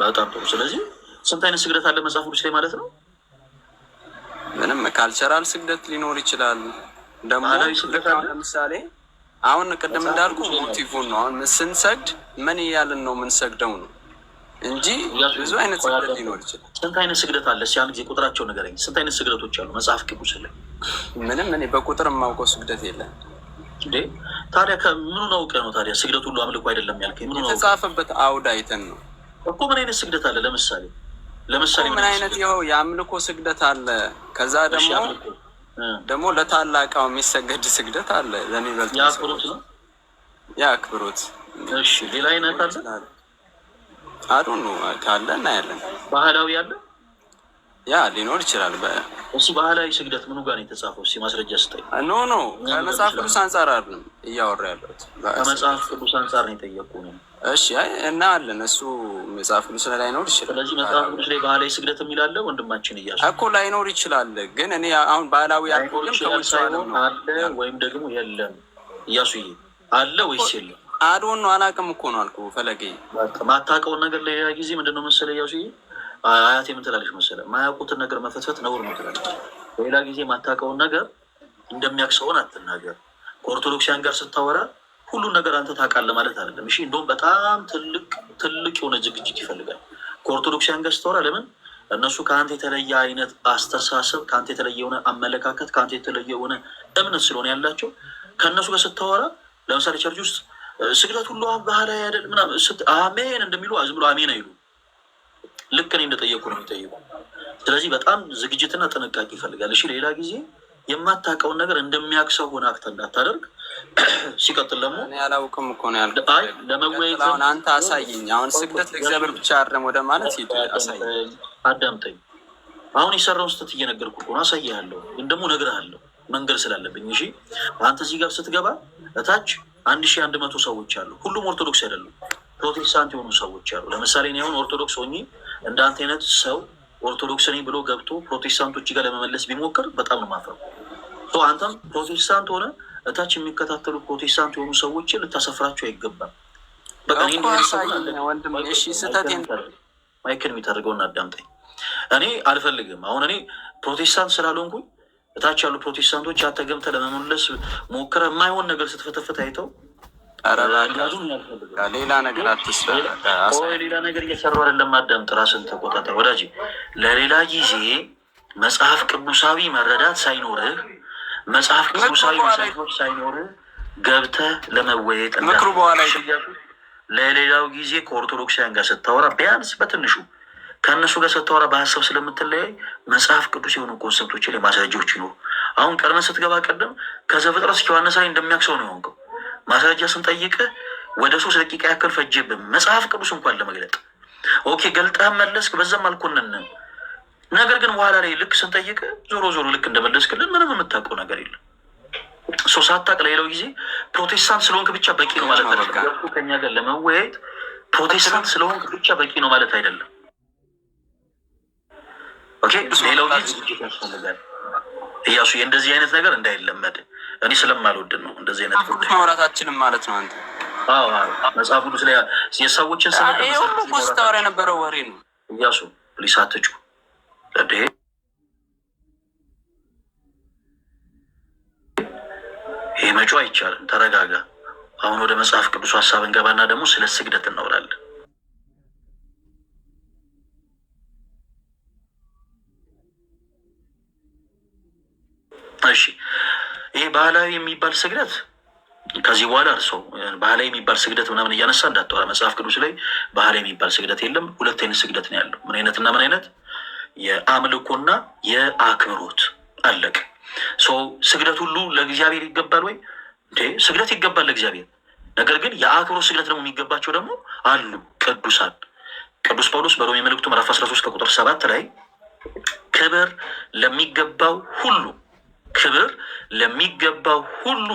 B: በጣም ጥሩ። ስለዚህ ስንት አይነት ስግደት አለ መጽሐፍ ቅዱስ ላይ ማለት ነው?
A: ምንም cultural ስግደት ሊኖር ይችላል። ደግሞ
B: ባህላዊ ስግደት
A: ልክ አሁን
B: አለ
A: ለምሳሌ አሁን ቅድም
B: መጽሐፍ
A: እንዳልኩ
B: ቅዱስ ላይ ነው።
A: motive ን ነው። አሁን ስንሰግድ ምን እያልን ነው የምንሰግደው ነው እንጂ
B: እያሱ
A: ብዙ አይነት
B: ቆይ
A: ስግደት
B: አዳምጠኝ።
A: ሊኖር ይችላል።
B: ስንት አይነት ስግደት አለ? እስኪ አንድ ጊዜ ቁጥራቸው ንገረኝ። ስንት አይነት ስግደቶች አሉ መጽሐፍ ቅዱስ ላይ?
A: ምንም እኔ በቁጥር የማውቀው ስግደት የለም።
B: እንዴ ታዲያ ከምኑን አውቀህ ነው ታዲያ ስግደት ሁሉ አምልኮ አይደለም ያልከኝ? ምኑን አውቀህ ነው
A: የተጻፈበት አውድ አይተን ነው
B: እኮ። ምን አይነት ስግደት አለ? ለምሳሌ
A: እኮ
B: ለምሳሌ ምን
A: ምን
B: አይነት
A: አይነት
B: ስግደት?
A: ይኸው የአምልኮ ስግደት አለ። ከዛ
B: እሺ
A: ደግሞ
B: አምልኮ
A: ደግሞ ለታላቃው የሚሰገድ ስግደት አለ፣ ለሚበልጡ
B: የአክብሮት
A: ሰዎች
B: ነው።
A: የአክብሮት
B: እሺ ሌላ አይነት
A: ሊሆን
B: አለ?
A: ይችላል። አዱ ነው ካለ እናያለን።
B: ባህላዊ አለ?
A: ያ ሊኖር ይችላል።
B: እሺ ባህላዊ ስግደት ምኑ ጋር ነው የተጻፈው? እስኪ ማስረጃ ስጠኝ።
A: No፣
B: እኛ
A: ከመጽሐፍ
B: ምንም
A: ቅዱስ አንጻር አይደለም እያወራ ያለሁት
B: ከመጽሐፍ
A: ስግደት።
B: ቅዱስ አንጻር ነው የጠየቅኩህ ነው።
A: እሺ አይ እና አለን እሱ መጽሐፍ ቅዱስ ላይ ላይኖር ይችላል።
B: ስለዚህ መጽሐፍ
A: ባህላዊ
B: ቅዱስ ላይ ባህላዊ ስግደት የሚል አለ ወንድማችን እያሱ?
A: እኮ ላይኖር ይችላል። ግን እኔ አሁን ባህላዊ ያልኩህ
B: ላይኖር
A: ግን
B: ይችላል
A: ከውጭ ዓለም
B: ሳይሆን
A: ነው
B: አለ
A: ያልኩህ
B: ወይም ደግሞ የለም። እያሱዬ አለ
A: እኮ።
B: ወይስ የለም?
A: አዶን ነው አላውቅም እኮ ነው አልኩህ ፈለጌ።
B: በቃ ማታውቀውን ነገር ለሌላ ጊዜ ምንድነው መሰለህ እያሱዬ፣ አያቴ ምን ትላለች መሰለህ? ማያውቁትን ነገር መፈትፈት ነውር ነው ትላለች። ሌላ ጊዜ ማታውቀውን ነገር እንደሚያውቅ ሰውን አትናገር። ከኦርቶዶክሲያን ጋር ስታወራ ሁሉን ነገር አንተ ታውቃለህ ማለት አይደለም። እሺ እንደውም በጣም ትልቅ ትልቅ የሆነ ዝግጅት ይፈልጋል። ከኦርቶዶክሲያን ጋር ስታወራ ለምን እነሱ ከአንተ የተለየ አይነት አስተሳሰብ፣ ከአንተ የተለየ የሆነ አመለካከት፣ ከአንተ የተለየ የሆነ እምነት ስለሆነ ያላቸው ከእነሱ ጋር ስታወራ ለምሳሌ church ውስጥ ስግደት ሁሉ ባህላዊ አይደል ምናምን አሜን እንደሚሉ ዝም ብሎ አሜን አይሉ። ልክ እኔ እንደጠየቁ ነው የሚጠይቁ። ስለዚህ በጣም ዝግጅትና ጥንቃቄ ይፈልጋል። እሺ ሌላ ጊዜ የማታውቀውን ነገር እንደሚያውቅ ሰው ሆነህ act እንዳታደርግ። ሲቀጥል ደግሞ
A: እኔ አላውቅም እኮ ነው ያልኩህ።
B: አይ
A: ፈለጌ ቀጥል።
B: ለመወያየትም
A: አሁን አንተ አሳይኝ። አሁን ስግደት ለእግዚአብሔር ብቻ አይደለም ወደ ማለት ሂድ፣ አሳይኝ።
B: አዳምጠኝ አዳምጠኝ። አሁን የሰራውን ስህተት እየነገርኩህ እኮ ነው። አሳይሃለሁ፣ ግን ደግሞ እነግርሃለሁ መንገድ ስላለብኝ። እሺ አንተ እዚህ ጋር ስትገባ እታች 1100 ሰዎች አሉ። ሁሉም ኦርቶዶክስ አይደሉም፣ ፕሮቴስታንት የሆኑ ሰዎች አሉ። ለምሳሌ እኔ አሁን ኦርቶዶክስ ሆኜ እንደ አንተ አይነት ሰው ኦርቶዶክስ ነኝ ብሎ ገብቶ ፕሮቴስታንቶች ጋር ለመመለስ ቢሞክር በጣም ነው የማፍረው። አንተም ፕሮቴስታንት ሆነ እታች የሚከታተሉ ፕሮቴስታንት የሆኑ ሰዎችን ልታሰፍራቸው አይገባም። በቃ እኔ
A: እኮ
B: እንዲህ አይነት ሰውን
A: አሳይኝ
B: አለ
A: ወንድም። እሺ ስህተቴን
B: mic ን የሚታደርገውን አዳምጠኝ። እኔ አልፈልግም። አሁን እኔ ፕሮቴስታንት ስላልሆንኩኝ እታች ያሉ ፕሮቴስታንቶች አንተ ገብተህ ለመመለስ ሞክረህ የማይሆን ነገር ስትፈተፍት አይተው
A: ኧረ እባክህ
B: እንዲያዙን እኔ አልፈልግም።
A: ሌላ ነገር አትስራ።
B: ሌላ ቆይ
A: አሳይኝ።
B: ሌላ ነገር እየሰራሁ አይደለም። አዳምጥ፣ ራስን ተቆጣጠር ወዳጄ። ለሌላ ጊዜ መጽሐፍ ቅዱሳዊ መረዳት ሳይኖርህ መጽሐፍ
A: ምክሩ
B: ቅዱሳዊ
A: በኋላ
B: መሰረቶች ሳይኖርህ ገብተህ ለመወያየት
A: ምክሩ በኋላ
B: እንዳትሞክር። ለሌላው ጊዜ ከኦርቶዶክሳውያን ጋር ስታወራ ቢያንስ በትንሹ ከእነሱ ጋር ስታወራ በሀሳብ ስለምትለያይ መጽሐፍ ቅዱስ የሆኑ concept ኦች ላይ ማስረጃዎች ይኖሩ። አሁን ቀድመህ ስትገባ ቀደም ከዘፍጥረት እስከ ዮሐንስ ላይ እንደሚያውቅ ሰው ነው የሆንከው። ማስረጃ ስንጠይቅህ ወደ 3 ደቂቃ ያክል ፈጀብህ መጽሐፍ ቅዱስ እንኳን ለመግለጥ። Okay ገልጠህ መለስክ፣ በዛም አልኮነንም። ነገር ግን በኋላ ላይ ልክ ስንጠይቅህ ዞሮ ዞሮ ልክ እንደመለስክልን ምንም የምታውቀው ነገር የለም። ሰው ሳታውቅ ለሌላው ጊዜ ፕሮቴስታንት ስለሆንክ ብቻ በቂ ነው
A: ይኸው
B: ማለት
A: ነው
B: አይደለም።
A: በቃ
B: ገብቶ ከኛ ጋር ለመወያየት ፕሮቴስታንት ስለሆንክ ብቻ በቂ ነው ማለት አይደለም። Okay
A: ቅዱስ
B: ሌላው ጊዜ
A: ማውራት
B: ዝግጅት ያስፈልጋል። እያሱ እንደዚህ አይነት ነገር እንዳይለመድ እኔ ስለማልወድን ነው እንደዚህ አይነት
A: መጽሐፍ ቅዱስ
B: ጉዳይ።
A: ማውራታችንም ማለት ነው አንተ
B: አዎ አዎ፣ መጽሐፍ ቅዱስ ላይ የሰዎችን ስም
A: ይሄ ሁሉ
B: መሰረት
A: እኮ
B: ማውራት
A: ስታወራ
B: አንችልም።
A: የነበረው ወሬ ነው።
B: እያሱ please አትጩ። እንዴ ይሄ መጮህ አይቻልም። ተረጋጋ። አሁን ወደ መጽሐፍ ቅዱስ ሀሳብ እንገባና ደግሞ ስለ ስግደት እናወራለን። እሺ ይሄ ባህላዊ የሚባል ስግደት ከዚህ በኋላ እርሰው ባህላዊ የሚባል ስግደት ምናምን እያነሳ እንዳታወራ። መጽሐፍ ቅዱስ ላይ ባህላዊ የሚባል ስግደት የለም። ሁለት አይነት ስግደት ነው ያለው። ምን አይነትና ምን አይነት? የአምልኮና የአክብሮት። አለቅ። ሰው ስግደት ሁሉ ለእግዚአብሔር ይገባል ወይ? እንዴ ስግደት ይገባል ለእግዚአብሔር። ነገር ግን የአክብሮት ስግደት ደግሞ የሚገባቸው ደግሞ አሉ ቅዱሳን። ቅዱስ ጳውሎስ በሮሜ መልእክቱ ምዕራፍ 13 ከቁጥር 7 ላይ ክብር ለሚገባው ሁሉ ክብር ለሚገባው ሁሉ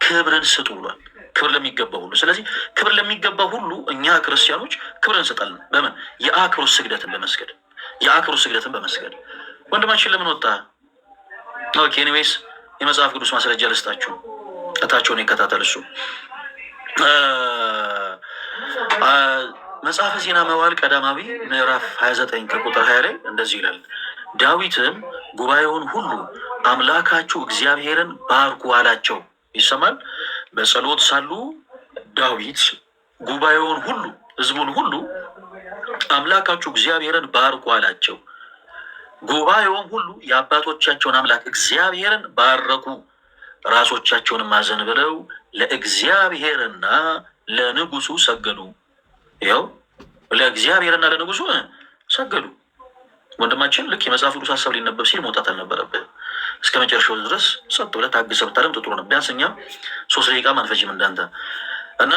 B: ክብርን ስጡ ብሏል። ክብር ለሚገባው ሁሉ። ስለዚህ ክብር ለሚገባው ሁሉ እኛ ክርስቲያኖች ክብር እንሰጣለን። በምን? የአክብሮት ስግደትን በመስገድ የአክብሮት ስግደትን በመስገድ። ወንድማችን ለምን ወጣ? Okay anyways የመጽሐፍ ቅዱስ ማስረጃ ልስጣችሁ። እታቸውን ይከታተል እሱ። መጽሐፈ ዜና መዋዕል ቀዳማዊ ምዕራፍ 29 ከቁጥር 20 ላይ እንደዚህ ይላል። ዳዊትም ጉባኤውን ሁሉ አምላካችሁ እግዚአብሔርን ባርኩ አላቸው። ይሰማል። በጸሎት ሳሉ ዳዊት ጉባኤውን ሁሉ ሕዝቡን ሁሉ አምላካችሁ እግዚአብሔርን ባርኩ አላቸው። ጉባኤውም ሁሉ የአባቶቻቸውን አምላክ እግዚአብሔርን ባረኩ። ራሶቻቸውንም አዘንብለው ለእግዚአብሔርና ለንጉሱ ሰገዱ። ይኸው ለእግዚአብሔርና ለንጉሱ ሰገዱ። ወንድማችን ልክ የመጽሐፍ ቅዱስ ሀሳብ ሊነበብ ሲል መውጣት አልነበረብህም። እስከ መጨረሻው ድረስ ጸጥ ብለህ ታግሰህ ብታደምጥ ጥሩ ነው። ቢያንስ እኛ 3 ደቂቃ አንፈጅም እንዳንተ። እና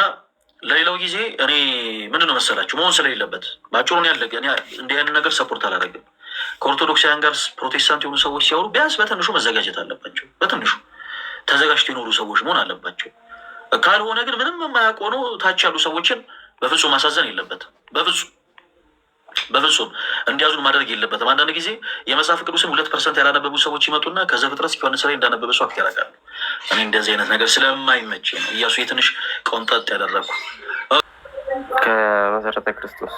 B: ለሌላው ጊዜ እኔ ምንድን ነው መሰላችሁ መሆን ስለሌለበት በአጭሩ ያለ እንዲህ አይነት ነገር support አላደረግም። ከኦርቶዶክሳውያን ጋር ፕሮቴስታንት የሆኑ ሰዎች ሲያወሩ ቢያንስ በትንሹ መዘጋጀት አለባቸው። በትንሹ ተዘጋጅተው የኖሩ ሰዎች መሆን አለባቸው። ካልሆነ ግን ምንም የማያውቅ ሆኖ ታች ያሉ ሰዎችን በፍጹም ማሳዘን የለበትም። በፍጹም በፍጹም እንዲያዙን ማድረግ የለበትም። አንዳንድ ጊዜ የመጽሐፍ ቅዱስን 2% ያላነበቡ ሰዎች ይመጡና ከዘፍጥረት እስከ ዮሐንስ ላይ እንዳነበበ ሰው act ያደርጋሉ። እኔ እንደዚህ አይነት ነገር ስለማይመቸኝ ነው እያሱ የትንሽ ቆንጠጥ ያደረግኩ።
C: ከመሰረተ ክርስቶስ።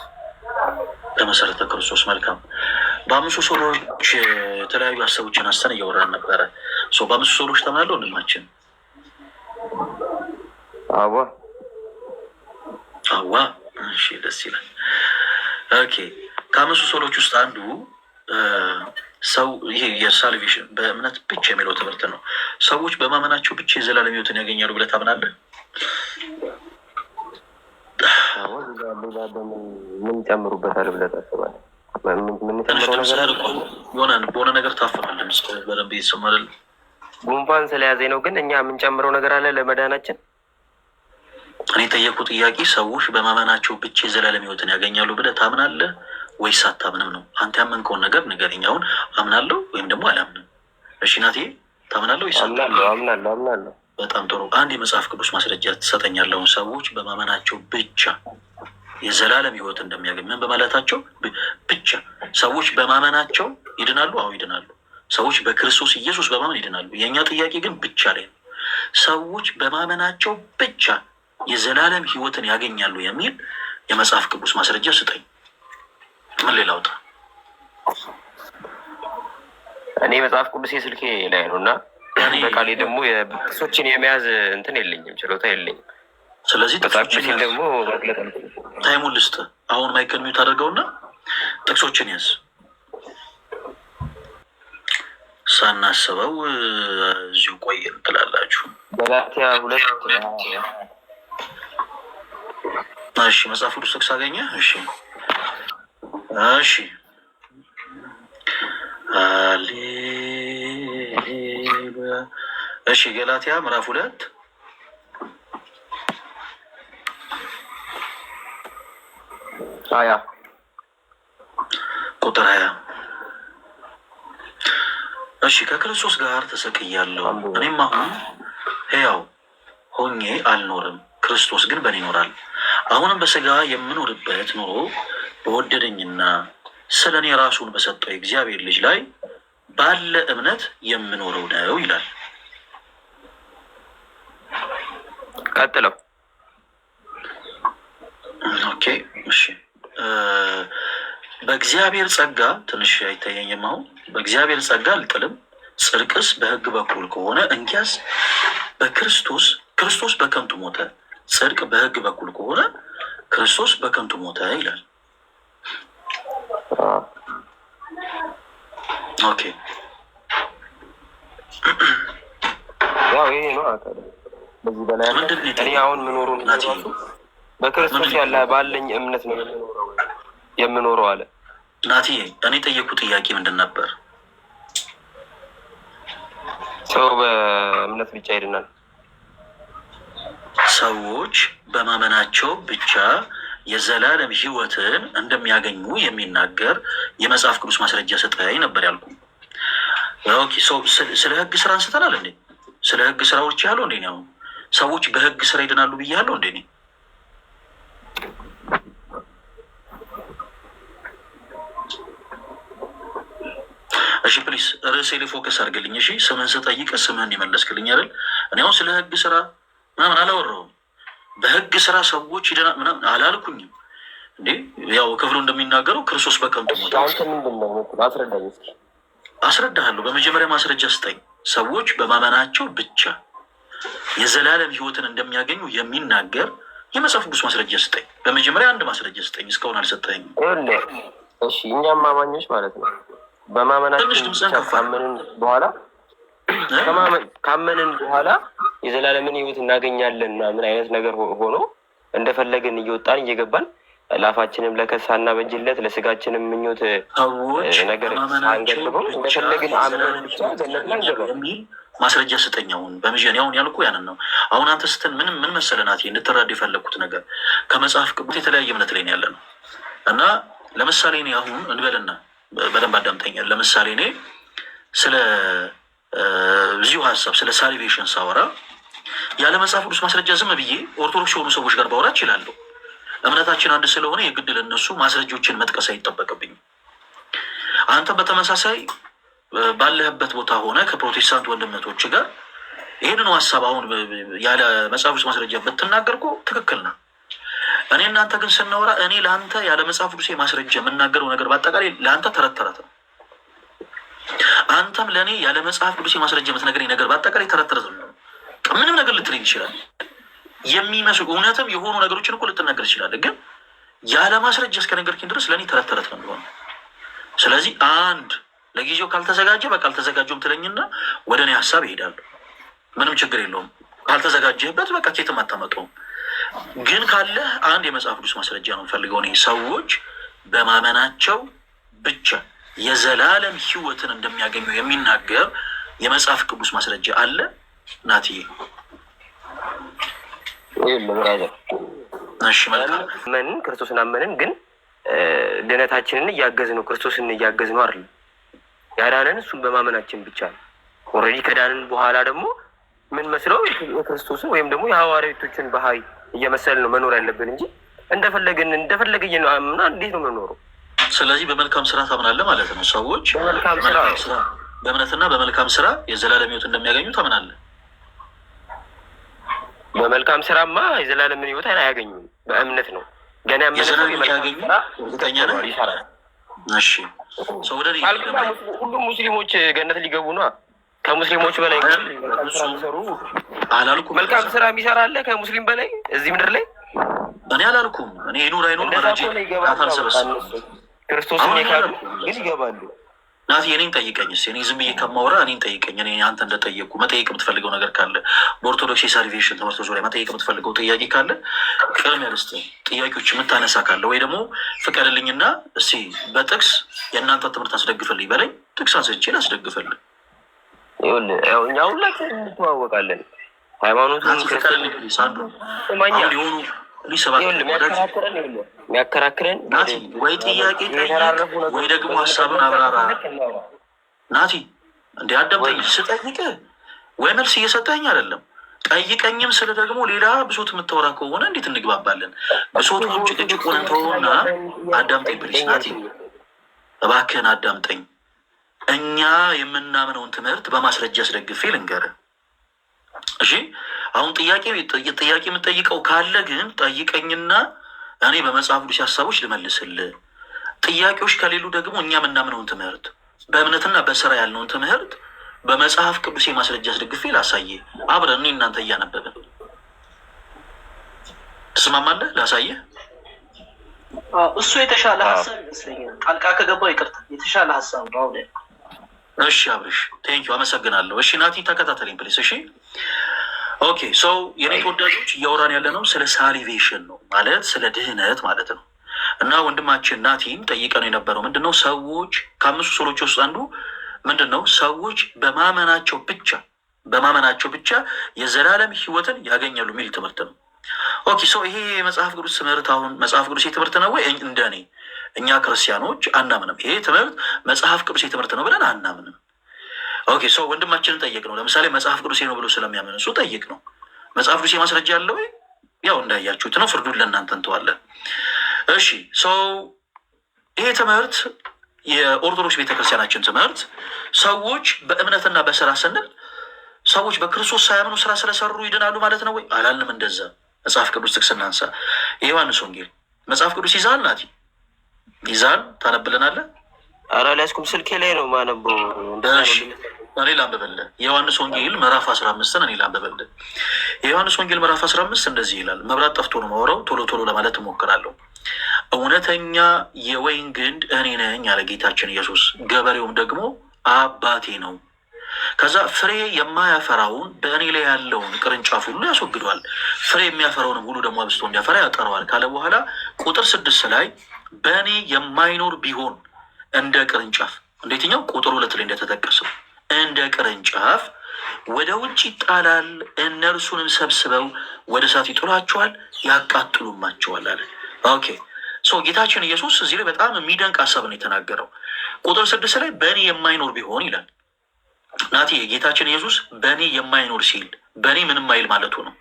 B: ከመሰረተ ክርስቶስ። መልካም። በአምስቱ ሶሎች የተለያዩ ሀሳቦችን አንስተን እያወራን ነበረ። በአምስቱ ሶሎች ታምናለህ ወንድማችን?
C: አዋ።
B: አዋ። እሺ፣ ደስ ይላል። Okay፣ ከአምስቱ ሶሎች ውስጥ አንዱ ሰው ይሄ የ salvation በእምነት ብቻ የሚለው ትምህርት ነው። ሰዎች በማመናቸው ብቻ የዘላለም ሕይወትን ያገኛሉ ብለህ ታምናለህ?
C: አዎ፣ ሌላ ምን ጨምሩበታል ብለህ ታስባለህ?
B: ትንሽ
C: የምንጨምረው
B: ድምፅህ
C: ነገር አለ?
B: ርቋል። የሆነ በሆነ ነገር ታፍኗል። ድምፅ በደንብ እየተሰማ አይደለም።
C: ጉንፋን ስለያዘኝ ነው። ግን እኛ የምንጨምረው ነገር አለ ለመዳናችን?
B: እኔ የጠየኩህ ጥያቄ ሰዎች በማመናቸው ብቻ የዘላለም ሕይወትን ያገኛሉ ብለህ ታምናለህ ወይስ አታምንም ነው። አንተ ያመንከውን ነገር ንገረኝ። አሁን አምናለሁ ወይም ደግሞ አላምንም። እሺ ናቴ፣ ታምናለህ ወይስ አታምንም?
C: አምናለሁ፣ አምናለሁ፣ አምናለሁ።
B: በጣም ጥሩ። አንድ የመጽሐፍ ቅዱስ ማስረጃ ትሰጠኛለህ? አሁን ሰዎች በማመናቸው ብቻ የዘላለም ሕይወት እንደሚያገኝ ምን በማለታቸው ብቻ ሰዎች በማመናቸው ይድናሉ? አዎ ይድናሉ። ሰዎች በክርስቶስ ኢየሱስ በማመን ይድናሉ። የእኛ ጥያቄ ግን ብቻ ላይ ነው። ሰዎች በማመናቸው ብቻ የዘላለም ሕይወትን ያገኛሉ የሚል የመጽሐፍ ቅዱስ ማስረጃ ስጠኝ። ምን ሌላ አውጣ?
C: እኔ መጽሐፍ ቅዱስ የስልኬ ላይ ነው እና
B: እኔ
C: በቃሌ ደግሞ ጥቅሶችን የመያዝ እንትን የለኝም፣ ችሎታ የለኝም።
B: ስለዚህ
C: መጽሐፍ
B: ጥቅሶችን
C: ቅዱሴን
B: ያዝ።
C: ደግሞ መግለጥ አልችልም።
B: Time ኡን ልስጥህ። አሁን mic ን mute አድርገውና ጥቅሶችን ያዝ። ሳናስበው እዚሁ ቆየን ትላላችሁ።
C: ገላትያ 2።
B: እሺ፣ መጽሐፍ ቅዱስ ጥቅስ አገኘ። እሺ እሺ፣ ሃሌሉያ። እሺ፣ ገላትያ ምዕራፍ 2
C: 20።
B: ቁጥር 20። እሺ፣ ከክርስቶስ ጋር ተሰቅያለሁ፣ እኔም አሁን ሕያው ሆኜ አልኖርም፣ ክርስቶስ ግን በእኔ ይኖራል። አሁንም በስጋ የምኖርበት ኑሮ በወደደኝና ስለ እኔ ራሱን በሰጠው የእግዚአብሔር ልጅ ላይ ባለ እምነት የምኖረው ነው ይላል።
C: ቀጥለው።
B: Okay፣ እሺ፣ በእግዚአብሔር ጸጋ ትንሽ አይታየኝም። አሁን በእግዚአብሔር ጸጋ አልጥልም። ጽድቅስ በሕግ በኩል ከሆነ እንኪያስ በክርስቶስ ክርስቶስ በከንቱ ሞተ። ጽድቅ በሕግ በኩል ከሆነ ክርስቶስ በከንቱ ሞተ ይላል። Okay።
C: ያው ይሄ ነው። በዚህ በላይ ያለ
B: ምንድን ነው
C: እኔ
B: የጠየቀው?
C: አሁን ምኖረው
B: ናቲ፣
C: ራሱ በክርስቶስ
B: ምንድን ነው
C: ያለ ባለኝ እምነት ነው የምኖረው አለ።
B: ናቲ፣ እኔ የጠየኩህ ጥያቄ ምንድን ነበር?
C: ሰው በእምነት ብቻ ይድናል።
B: ሰዎች በማመናቸው ብቻ የዘላለም ሕይወትን እንደሚያገኙ የሚናገር የመጽሐፍ ቅዱስ ማስረጃ ስጠኝ ነበር ያልኩ። Okay፣ ሰው ስለ ሕግ ስራ አንስተናል እንዴ? ስለ ሕግ ስራዎች ያለው እንዴ? አሁን ሰዎች በሕግ ስራ ይድናሉ ብያለሁ እንዴ? እኔ? እሺ please ርዕሴ ላይ focus አድርግልኝ። እሺ፣ ስምህን ስጠይቅ ስምህን የመለስክልኝ አይደል? እኔ አሁን ስለ ሕግ ስራ ምናምን አላወራሁም። በሕግ ስራ ሰዎች ይድናል ምናምን አላልኩኝም። እንዴ ያው ክፍሉ እንደሚናገረው ክርስቶስ በከንቱ ሞተ።
C: አንተ ምንድን ነው የምትለው? አስረዳኝ እስኪ።
B: አስረዳሃለሁ። በመጀመሪያ ማስረጃ ስጠኝ። ሰዎች በማመናቸው ብቻ የዘላለም ሕይወትን እንደሚያገኙ የሚናገር የመጽሐፍ ቅዱስ ማስረጃ ስጠኝ። በመጀመሪያ አንድ ማስረጃ ስጠኝ። እስካሁን አልሰጠኝም።
C: ይኸውልህ፣ እሺ እኛም አማኞች ማለት ነው በማመናችን
B: ትንሽ ድምፅህን
C: ብቻ
B: ከፍ አድርግ።
C: ካመንን በኋላ የዘላለምን ሕይወት እናገኛለን ምናምን አይነት ነገር ሆኖ እንደፈለግን እየወጣን እየገባን ለአፋችንም ለከሳና በጅለት ለስጋችንም ምኞት
B: ሰዎች
C: ነገር
B: በማመናቸው
C: ሳንገድበው
B: ብቻ
C: እንደፈለግን አምነን
B: የዘላለም
C: ብቻ
B: ሕይወት
C: ገነት ላይ
B: ያገኛሉ
C: አንገባም።
B: የሚል ማስረጃ ስጠኝ። አሁን በመጀመሪያ አሁን ያልኩህ ያንን ነው። አሁን አንተ ስትል ምን ምን መሰለህ ናቲ፣ እንድትረዳ የፈለግኩት ነገር ከመጽሐፍ ቅዱስ የተለያየ እምነት ላይ ነው ያለ ነው። እና ለምሳሌ እኔ አሁን እንበልና በደንብ አዳምጠኛል። ለምሳሌ እኔ ስለ እዚሁ ሀሳብ ስለ salvation ሳወራ ያለ መጽሐፍ ቅዱስ ማስረጃ ዝም ብዬ ኦርቶዶክስ የሆኑ ሰዎች ጋር ባወራ እችላለሁ። እምነታችን አንድ ስለሆነ የግድ ለእነሱ ማስረጃዎችን መጥቀስ አይጠበቅብኝም። አንተም በተመሳሳይ ባለህበት ቦታ ሆነ ከፕሮቴስታንት ወንድምነቶች ጋር ይህንኑ ሀሳብ አሁን ያለ መጽሐፍ ቅዱስ ማስረጃ ብትናገር እኮ ትክክል ነው። እኔ እናንተ ግን ስናወራ እኔ ለአንተ ያለ መጽሐፍ ቅዱስ ማስረጃ የምናገረው ነገር በአጠቃላይ ለአንተ ተረት ተረት ነው። አንተም ለእኔ ያለ መጽሐፍ ቅዱስ ማስረጃ የምትነግረኝ ነገር በአጠቃላይ ተረት ተረት ነው። ምንም ነገር ልትለኝ ይችላል። የሚመስሉ እውነትም የሆኑ ነገሮችን እኮ ልትናገር ትችላለህ። ግን ያለ ማስረጃ እስከነገርኪኝ ድረስ ለእኔ ተረት ተረት ነው የሚሆነው። ስለዚህ አንድ ለጊዜው ካልተዘጋጀ በቃ አልተዘጋጀሁም ትለኝና ወደ እኔ ሀሳብ ይሄዳሉ። ምንም ችግር የለውም። ካልተዘጋጀህበት በቃ ኬትም አታመጣውም። ግን ካለህ አንድ የመጽሐፍ ቅዱስ ማስረጃ ነው የምፈልገው እኔ። ሰዎች በማመናቸው ብቻ የዘላለም ሕይወትን እንደሚያገኙ የሚናገር የመጽሐፍ ቅዱስ ማስረጃ አለ ናትዬ?
C: ይኸውልህ brother፣
B: እሺ መልካም።
C: አመንን፣ ክርስቶስን አመንን፣ ግን ድነታችንን እያገዝ ነው ክርስቶስን እያገዝ ነው አይደለም። ያዳነን እሱን በማመናችን ብቻ ነው። Already ከዳንን በኋላ ደግሞ ምን መስለው የክርስቶስን ወይም ደግሞ የሐዋርያቶችን ባህሪ እየመሰልን ነው መኖር ያለብን እንጂ እንደፈለግን እንደፈለገ ምና እንዴት ነው የምንኖረው?
B: ስለዚህ በመልካም ስራ ታምናለህ ማለት ነው። ሰዎች
C: በመልካም ስራ።
B: በመልካም ስራ፣ በእምነትና በመልካም ስራ የዘላለም ሕይወት እንደሚያገኙ ታምናለህ።
C: በመልካም ስራማ የዘላለምን ሕይወት አያገኙም። በእምነት ነው። ገና ያመነ ሰው
B: የዘላለም ሕይወት
C: የመልካም
B: ያገኙ
C: ስራ
B: እርግጠኛ ነህ?
C: ይሰራል።
B: እሺ ሰው ወደ እኔ
C: ካልገባ ሁሉም ሙስሊሞች ገነት ሊገቡ ነዋ። ከሙስሊሞች በላይ እንግዲህ መልካም ስራ የሚሰሩ
B: አላልኩም።
C: መልካም ስራ የሚሰራ አለ ከሙስሊም በላይ እዚህ ምድር ላይ?
B: እኔ አላልኩም። እኔ ይኑር አይኑር
C: እንደዛ
B: መረጃ
C: ከሆነ ይገባሉ።
B: ናት አልሰበሰብኩም።
C: እነሱ ክርስቶስን
B: አሁን
C: የካዱ
B: አላልኩም።
C: ግን ይገባሉ።
B: ናቲ እኔን ጠይቀኝ እስኪ። እኔ ዝም ብዬ ከማወራ እኔን ጠይቀኝ። እኔ አንተ እንደጠየቅኩ መጠየቅ የምትፈልገው ነገር ካለ፣ በኦርቶዶክስ የ salvation ትምህርት ዙሪያ መጠየቅ የምትፈልገው ጥያቄ ካለ ቅድሚያ ልስጥህ። ጥያቄዎች የምታነሳ ካለ ወይ ደግሞ ፍቀድልኝና እስኪ በጥቅስ የእናንተ ትምህርት አስደግፍልኝ በለኝ። ጥቅስ አንስቼ ላስደግፍልህ።
C: ይኸውልህ፣ ያው እኛ ሁላችንም እንተዋወቃለን። ሃይማኖቱን
B: ናቲ ፍቀድልኝ please። አንዱ
C: ስማኛ፣
B: አሁን የሆኑ please እባክህ
C: ይኸውልህ
B: ወዳጅ
C: የሚያከራክረን ይኸውልህ የሚያከራክረን
B: ናቲ ወይ ጥያቄ ጠይቅ
C: የተራረፉ
B: ወይ
C: ነገሮች
B: ደግሞ ሀሳብን አብራራ። ናቲ እንዲ አዳምጠኝ። ስጠይቅህ ወይ መልስ እየሰጠኝ አይደለም። ጠይቀኝም ስለ ደግሞ ሌላ ብሶት የምታወራ ከሆነ እንዴት እንግባባለን? ብሶቱን ጭቅጭቁን እንተውና አዳምጠኝ please። ናቲ እባክህን አዳምጠኝ። እኛ የምናምነውን ትምህርት በማስረጃ አስደግፌ ልንገርህ። እሺ አሁን ጥያቄ የምጠይቀው ካለ ግን ጠይቀኝና እኔ በመጽሐፍ ቅዱስ ሀሳቦች ልመልስልህ። ጥያቄዎች ከሌሉ ደግሞ እኛ የምናምነውን ትምህርት፣ በእምነትና በስራ ያልነውን ትምህርት በመጽሐፍ ቅዱስ የማስረጃ አስደግፌ ላሳየህ። አብረን እኔ እናንተ እያነበብን ትስማማለህ? ላሳየህ።
E: አዎ፣ እሱ የተሻለ ሀሳብ ይመስለኛል። ጣልቃ ከገባው ይቅርታ፣ የተሻለ ሀሳብ ነው አሁን ያልኩት።
B: እሺ አብርሽ thank you፣ አመሰግናለሁ። እሺ ናቲ ተከታተለኝ please። እሺ okay። So የኔ ተወዳጆች እያወራን ያለ ነው ስለ salvation ነው፣ ማለት ስለ ድህነት ማለት ነው። እና ወንድማችን ናቲን ጠይቀነው የነበረው ምንድን ነው፣ ሰዎች ከአምስቱ ሶሎች ውስጥ አንዱ ምንድን ነው፣ ሰዎች በማመናቸው ብቻ የዘላለም ሕይወትን ያገኛሉ የሚል ትምህርት ነው። Okay, so ይሄ የመጽሐፍ ቅዱስ ትምህርት አሁን መጽሐፍ ቅዱስ ትምህርት ነው ወይ? እንደ እኔ እኛ ክርስቲያኖች አናምንም። ይሄ ትምህርት መጽሐፍ ቅዱስ ትምህርት ነው ብለን አናምንም። Okay, so ወንድማችንን ጠየቅነው። ለምሳሌ መጽሐፍ ቅዱሴ ነው ብሎ ስለሚያምን እሱ ጠየቅነው። መጽሐፍ ቅዱሴ ማስረጃ አለ ወይ? ያው እንዳያችሁት ነው። ፍርዱን ለእናንተ እንተዋለን። እሺ so ይሄ ትምህርት የኦርቶዶክስ ቤተክርስቲያናችን ትምህርት ሰዎች በእምነትና በስራ ስንል ሰዎች በክርስቶስ ሳያምኑ ስራ ስለሰሩ ይድናሉ ማለት ነው ወይ? አላልንም። እንደዛ መጽሐፍ ቅዱስ ጥቅስ እናንሳ። የዮሐንስ ወንጌል መጽሐፍ ቅዱስ ይዛል ናቲ፣ ይዛል ታነብልናለህ?
C: ኧረ አልያዝኩም፣ ስልኬ ላይ ነው የማነበው።
B: እሺ እኔ ላንብብልህ። የዮሐንስ ወንጌል ምዕራፍ 15ን እኔ ላንብብልህ። የዮሐንስ ወንጌል ምዕራፍ 15 እንደዚህ ይላል። መብራት ጠፍቶ ነው የማወራው፣ ቶሎ ቶሎ ለማለት እሞክራለሁ። እውነተኛ የወይን ግንድ እኔ ነኝ አለ ጌታችን ኢየሱስ፣ ገበሬውም ደግሞ አባቴ ነው። ከዛ ፍሬ የማያፈራውን በእኔ ላይ ያለውን ቅርንጫፍ ሁሉ ያስወግደዋል፣ ፍሬ የሚያፈራውንም ሁሉ ደግሞ አብዝቶ እንዲያፈራ ያጠረዋል ካለ በኋላ ቁጥር 6 ላይ በእኔ የማይኖር ቢሆን እንደ ቅርንጫፍ፣ እንዴትኛው ቁጥር 2 ላይ እንደተጠቀሰው እንደ ቅርንጫፍ ወደ ውጭ ይጣላል፣ እነርሱንም ሰብስበው ወደ እሳት ይጥሏቸዋል፣ ያቃጥሉማቸዋል አለ። Okay, so ጌታችን ኢየሱስ እዚህ ላይ በጣም የሚደንቅ ሀሳብ ነው የተናገረው። ቁጥር 6 ላይ በእኔ የማይኖር ቢሆን ይላል። ናቲ፣ ጌታችን ኢየሱስ በእኔ የማይኖር ሲል በእኔ ምንም አይል ማለቱ ነው።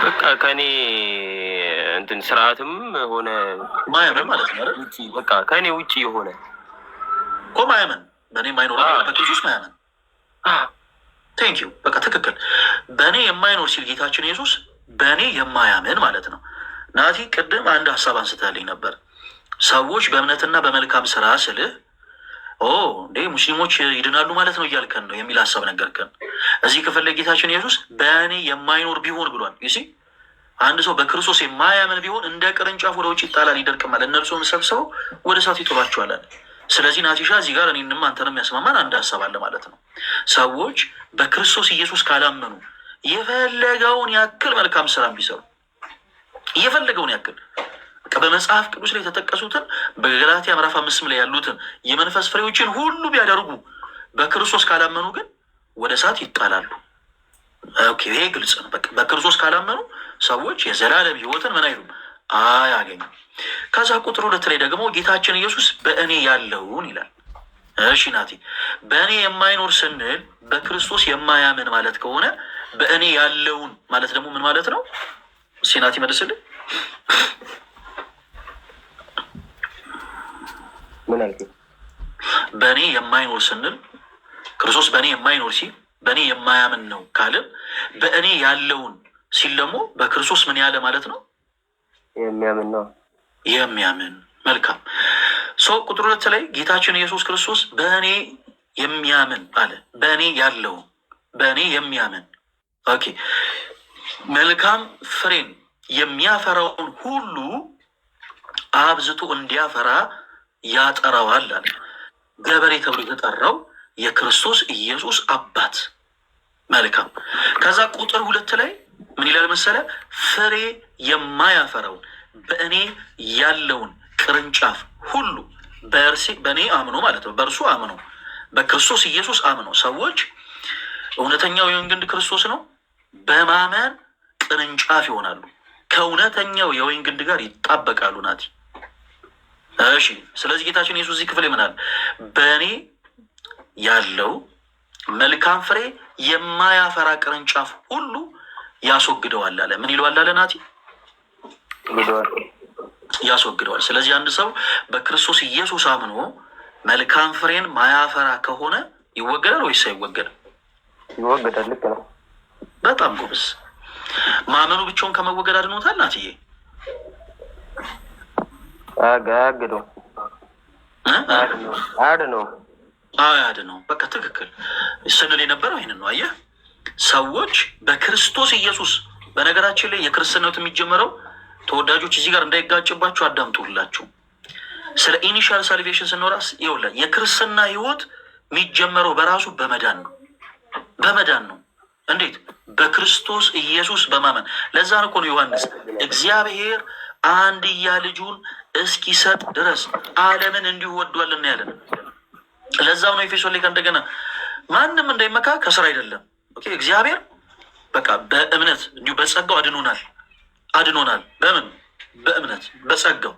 C: በቃ ከኔ እንትን ስርዓትም ሆነ
B: ማያምን ማለት ነው አይደል?
C: በቃ ከኔ ውጭ የሆነ
B: እኮ ማያምን፣ በእኔ የማይኖር በኢየሱስ ማያምን። Thank you፣ በቃ ትክክል። በእኔ የማይኖር ሲል ጌታችን ኢየሱስ በእኔ የማያምን ማለት ነው። ናቲ፣ ቅድም አንድ ሀሳብ አንስተህልኝ ነበር። ሰዎች በእምነትና በመልካም ስራ ስልህ ኦ እንዴ ሙስሊሞች ይድናሉ ማለት ነው እያልከን ነው የሚል ሀሳብ ነገርከን። እዚህ ክፍል ላይ ጌታችን ኢየሱስ በእኔ የማይኖር ቢሆን ብሏል። You see፣ አንድ ሰው በክርስቶስ የማያምን ቢሆን እንደ ቅርንጫፍ ወደ ውጭ ይጣላል፣ ይደርቅማል፣ እነርሱም ሰብስበው ወደ እሳት ይጥሏቸዋል። ስለዚህ ናቲሻ፣ እዚህ ጋር እኔንም አንተንም ያስማማን አንድ ሀሳብ አለ ማለት ነው። ሰዎች በክርስቶስ ኢየሱስ ካላመኑ የፈለገውን ያክል መልካም ስራ ቢሰሩ፣ የፈለገውን ያክል በመጽሐፍ ቅዱስ ላይ የተጠቀሱትን በገላትያ ምዕራፍ 5ም ላይ ያሉትን የመንፈስ ፍሬዎችን ሁሉ ቢያደርጉ በክርስቶስ ካላመኑ ግን ወደ እሳት ይጣላሉ። Okay፣ ይሄ ግልጽ ነው። በቃ በክርስቶስ ካላመኑ ሰዎች የዘላለም ሕይወትን ምን አይሉም፣ አያገኙም። ከዛ ቁጥር 2 ላይ ደግሞ ጌታችን ኢየሱስ በእኔ ያለውን ይላል። እሺ ናቲ፣ በእኔ የማይኖር ስንል በክርስቶስ የማያምን ማለት ከሆነ በእኔ ያለውን ማለት ደግሞ ምን ማለት ነው? እስኪ ናቲ መልስልኝ።
C: ምን አልከኝ?
B: በእኔ የማይኖር ስንል፣ ክርስቶስ በእኔ የማይኖር ሲል በእኔ የማያምን ነው ካልን፣ በእኔ ያለውን ሲል ደግሞ በክርስቶስ ምን ያለ ማለት ነው?
C: የሚያምን ነው።
B: የሚያምን። መልካም። So ቁጥር 2 ላይ ጌታችን ኢየሱስ ክርስቶስ በእኔ የሚያምን አለ። በእኔ ያለውን፣ በእኔ የሚያምን፣ okay፣ መልካም ፍሬን የሚያፈራውን ሁሉ አብዝቶ እንዲያፈራ ያጠራዋል አለ። ገበሬ ተብሎ የተጠራው የክርስቶስ ኢየሱስ አባት። መልካም። ከዛ ቁጥር 2 ላይ ምን ይላል መሰለ? ፍሬ የማያፈራውን በእኔ ያለውን ቅርንጫፍ ሁሉ፣ በእኔ አምኖ ማለት ነው፣ በእርሱ አምኖ፣ በክርስቶስ ኢየሱስ አምኖ ሰዎች እውነተኛው የወይን ግንድ ክርስቶስ ነው በማመን ቅርንጫፍ ይሆናሉ። ከእውነተኛው የወይን ግንድ ጋር ይጣበቃሉ። ናቲ፣ እሺ። ስለዚህ ጌታችን ኢየሱስ እዚህ ክፍል ይምናል፣ በእኔ ያለው መልካም ፍሬ የማያፈራ ቅርንጫፍ ሁሉ ያስወግደዋል አለ። ምን ይለዋል አለ ናቲ? ያስወግደዋል። ስለዚህ አንድ ሰው በክርስቶስ ኢየሱስ አምኖ መልካም ፍሬን ማያፈራ ከሆነ ይወገዳል ወይስ አይወገድም?
C: ይወገዳል። ልክ ነው።
B: በጣም ጎበዝ። ማመኑ ብቻውን ከመወገድ አድኖታል ናትዬ?
C: አያግደው፣ አያድነው።
B: አያድነው። በቃ ትክክል ስንል የነበረው ይህንን ነው። አየህ፣ ሰዎች በክርስቶስ ኢየሱስ፣ በነገራችን ላይ የክርስትናው የሚጀመረው፣ ተወዳጆች እዚህ ጋር እንዳይጋጭባችሁ አዳምጡላችሁ። ስለ initial salvation ስናወራ ይኸውልህ የክርስትና ህይወት የሚጀመረው በራሱ በመዳን ነው። በመዳን ነው። እንዴት? በክርስቶስ ኢየሱስ በማመን። ለዛ እኮ ነው ዮሐንስ እግዚአብሔር አንድያ ልጁን እስኪሰጥ ድረስ ዓለምን እንዲሁ ወዷልና ያለን። ለዛም ነው ኤፌሶን ላይ እንደገና ማንም እንዳይመካ ከስራ አይደለም። Okay፣ እግዚአብሔር በቃ በእምነት እንዲሁ በጸጋው አድኖናል፣ አድኖናል። በምን? በእምነት፣ በጸጋው።